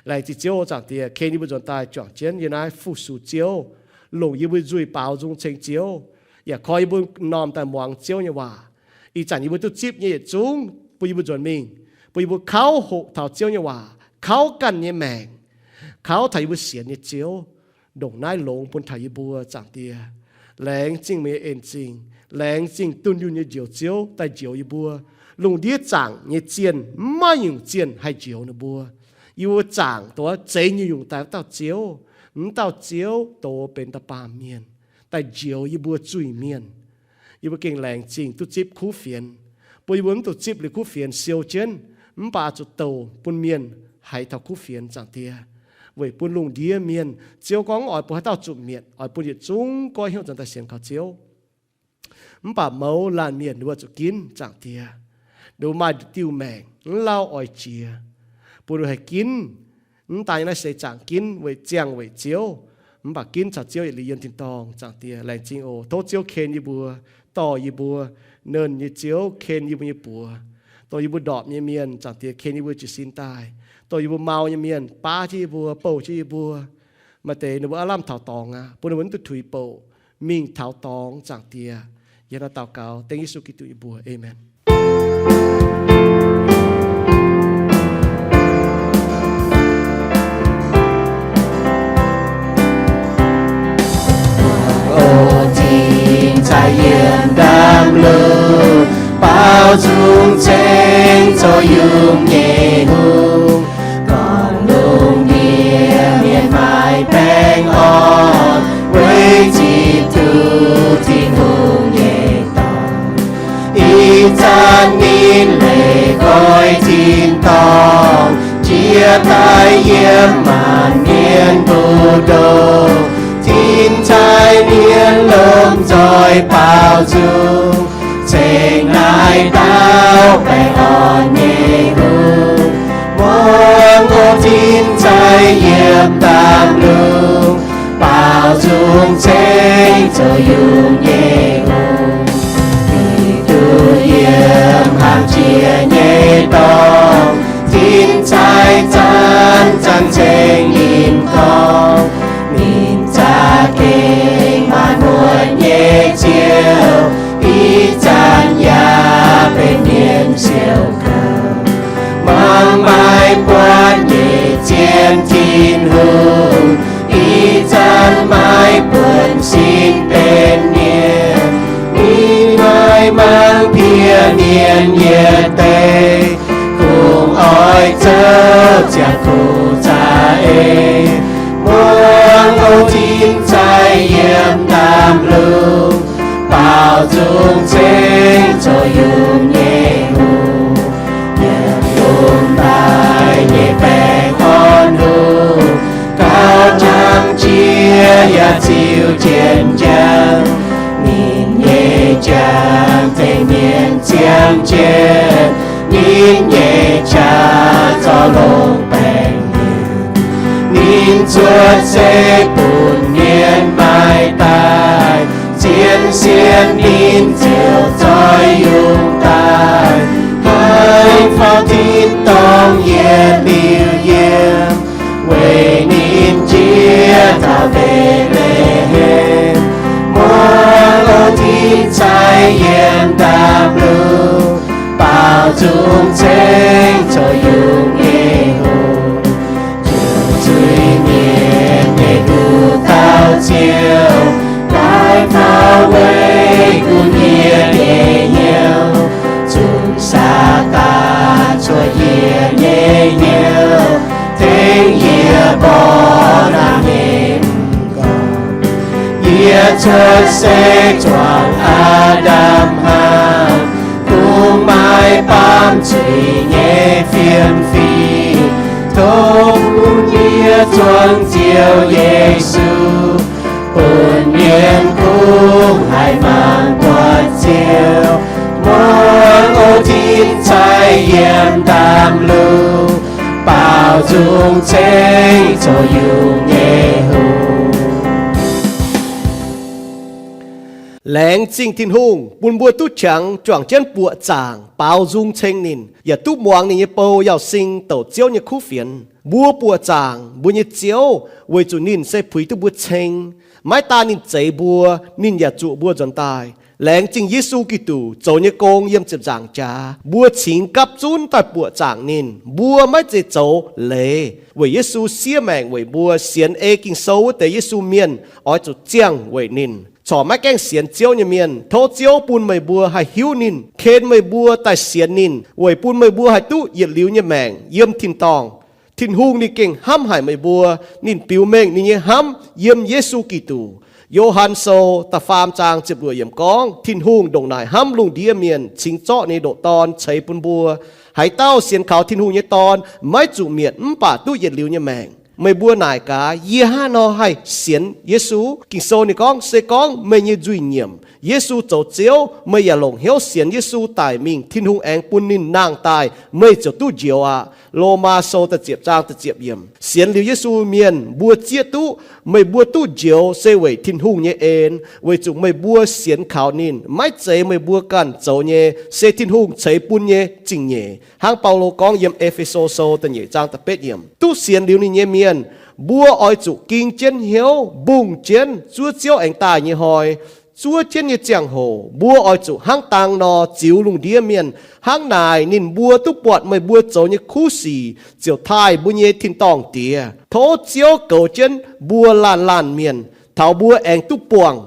Laengz zingh Ziouv, Zaangc Diex, ken yie mbuo nzuonx daaih juangc jienv yie naaiv fu-sux Ziouv, longc yie mbuo nzuih baaux nzung ceng Ziouv, yaac koi yie mbuo m'normh daaih muangx Ziouv nyei waac. Ih zanc yie mbuo duqv zipv nyei yietc zungv bun yie mbuo nzuonx mingh, bun yie mbuo kauv hoqc taux Ziouv nyei waac, kauv ganh nyei maengc, kauv taux yie mbuo sienx nyei Ziouv. Ndongc naaiv longx bun taux yie mbuo, Zaangc Diex. Laengz zingh meih nyei en zingh, laengz zingh dunh yunh nyei Njoux Ziouv daaih njoux yie mbuo. Lungh ndiev zaangc nyei zienh, mv maaih nyungc zienh haih njoux ninh mbuo. Yie mbuo zaangc dongh zeix nyungc-nyungc daaih wuov dauh Ziouv. Mv dauh Ziouv doz benx dauh baamh mienh daaih njoux yie mbuo zuiz-mienh. Yie mbuo gengh laengz zingh duqv zipv kuv fienx, bun yie mbuo mv zuqc zipv liuz kuv fienx siou jienv, mv baac zuqc douc bun mienh haiz taux kuv fienx, Zaangc Diex. Weic bun lungh ndiev mienh, Ziouv gorngv mv oix bun haaix dauh zuqc mietc, oix bun yietc zungv goiv hnyouv nzuonx daaih sienx kaux Ziouv. Mv baac mouz laanh mienh ninh mbuo zuqc ginv, Zaangc Diex. Ninh mbuo maaih diuh maengc mv lauh oix jiex, bun ninh haih ginv. Mv daan naaiv seix zaangc ginv weic ziangh weic Ziouv, mv baac ginv caux Ziouv yietc liuz yiem tin-dorngh, Zaangc Diex. Laengz zingh oc. Tov Ziouv ken yie mbuo, dorh yie mbuo, Nernh nyei Ziouv, ken yie mbuo nyei buoz, dongh yie mbuo ndorpc nyei mienh, Zaangc Diex, ken yie mbuo jiez sin daaih. Dongh yie mbuo mau nyei mienh, baav jienv yie mbuo, bouh jienv yie mbuo. Maaih deix ninh mbuo aav lamh taux dorngx aqv, bun ninh mbuo mv duqv tuix bouc mingh taux dorngx, Zaangc Diex. Yie hnangv naaiv daux gaux dengv Yesu Giduc nyei mbuox. Aamen. Oc, cingx cai yiem ndaamv-lungh, baaux nzung ceng zoux yungh nyei Hungh. yiem maanc mienh mbu'ndongx, tin-zaih mienh lomh nzoih baaux nzung, cingx naaiv dauh baengh orn nyei hungh. Muangx oc, tin-zaih yiem ndaamv-lungh, baaux nzung ceng zoux yungh nyei hungh. Giduc yiem hnaangx jiex nyei dorngx, tin-zaih zanc-zanc ceng ninh gorngv. Ninh za'gengh maanc muotc nyei Ziouv, ih zanc yaac benx mienh siou gouv. Mangc maaih buatc nyei zien Tin-Hungh, ih zanc maiv buonv sin benx mienh. Ninh maiv mangc piex mienh yietc deix, kungx oix zouv ziangh hoc za'eix. Muangx oc, tin-zaih yiem ndaamv-lungh, baaux nzung ceng zoux yungh nyei hungh. Yiem lungh ndaaih nyei baengh orn hungh, gauh hnangv jiex yaac ziux jienv njang. Ninh nyei njang tengx mienh ziangh jienv, ninh nyei qaqv zorqv longc baengc mienh. Ninh cuotv seix bun mienh maaih daaih, zien sienx ninh ziouc zoih yungh daaih. Haaix faaux tin-dorngh yietc liuz yiem, weic ninh njiec taux Mbetc^le^hem. Muangx oc, tin-zaih yiem ndaamv-lungh, baaux nzung ceng zoux yungh nyei hungh. Njoux zuiz-mienh nyei nduqc dauh Ziouv, daaih taux weic gunv yie nyei hnyouv, zunc Saadaan cuotv yie nyei hnyouv, tengx yie mborqv hnangv nyei m'nqorngv. Yie cuotv seix zuangx Aa^ndam hnaangx, kungx maaih baamh zuiz nyei fiem-fim. Tov bun yie zuangx Ziouv Yesu, bun mienh kungx haih mangc buatc Ziouv. Muangx oc, tin-zaih yiem ndaamv-lungh, baaux nzung ceng zoux yungh nyei hungh. Laengz zingh Tin-Hungh bun mbuo duqv qangx juangc jienv buoqc zaangc baaux nzung ceng ninh, yaac duqv muangx ninh nyei bou Yauz Sing douc Ziouv nyei kuv fienx. Mbuo buoqc zaangc mbuo nyei Ziouv weic zuqc ninh se puix duqv mbuo ceng. Maiv daan ninh zeix mbuo, ninh yaac zuqc mbuo nzuonx daaih. Laengz zingh Yesu Giduc zoux nyei gong yiem ziepc nzaangc jaax, mbuo cingx gapv zunv daaih buoqc zaangc ninh. Mbuo maiv zeiz zoux leiz, weic Yesu siev maengc weic mbuo. Sienx ei Ging-Sou wuov deix Yesu mienh oix zuqc ziangh weic ninh. Corc maiv gaengh sienx Ziouv nyei mienh, tov Ziouv bun meih mbuo haih hiuv ninh, ken meih mbuo daaih sienx ninh, weic bun meih mbuo haih duqv yietc liuz nyei maengc yiem tin-dorngh. Tin-Hungh ninh gengh hnamv haic meih mbuo. Ninh biux mengh ninh nyei hnamv yiem Yesu Giduc. Yo^han Sou da'faam zaang ziepc luoqc yiemc gorngv, Tin-Hungh ndongc naaic hnamv lungh ndiev mienh, cingx zorqv ninh nyei ndoqc Dorn ceix bun mbuo. Haaix dauh sienx kaux Tin-Hungh nyei Dorn maiv zuqc mietc mv baac duqv yietc liuz nyei maengc. Meih mbuo naaic gaax, yie hnangv haaix nor haih sienx Yesu? Ging-Sou ninh gorngv, se gorngv meih nyei nzuih nyiemc Yesu zoux Ziouv, meih yaac longc hnyouv sienx Yesu daic mingh, Tin-Hungh aengx bun ninh nangh daaih, meih ziouc duqv njoux aqv. Lomaa Sou da'ziepc zaang da'ziepc yiemc. Sienx liuz Yesu mienh mbuo zieqv duqv, meih mbuo duqv njoux se weic Tin-Hungh nyei en, weic zuqc meih mbuo sienx kaux ninh. Maiv zeiz meih mbuo ganh zoux nyei, se Tin-Hungh ceix bun nyei zingh nyeic. Hnangv Baulo gorngv yiem E^fe^so Sou da'nyeic zaang da'betv yiemc, duqv sienx liuz ninh nyei mienh, mbuo oix zuqc ging jienv hnyouv mbungh jienv zuov Ziouv aengx daaih nyei hnoi. Zuov jienv nyei ziangh hoc mbuo oix zuqc hnangv dang nor ziux lungh ndiev mienh. Hnangv naaic ninh mbuo duqv buatc meih mbuo zoux nyei kuv sic, ziouc taaih mbuo nyei tin-dorngh Diex. Tov Ziouv goux jienv mbuo laanh laanh mienh, taux mbuo aengx duqv buangh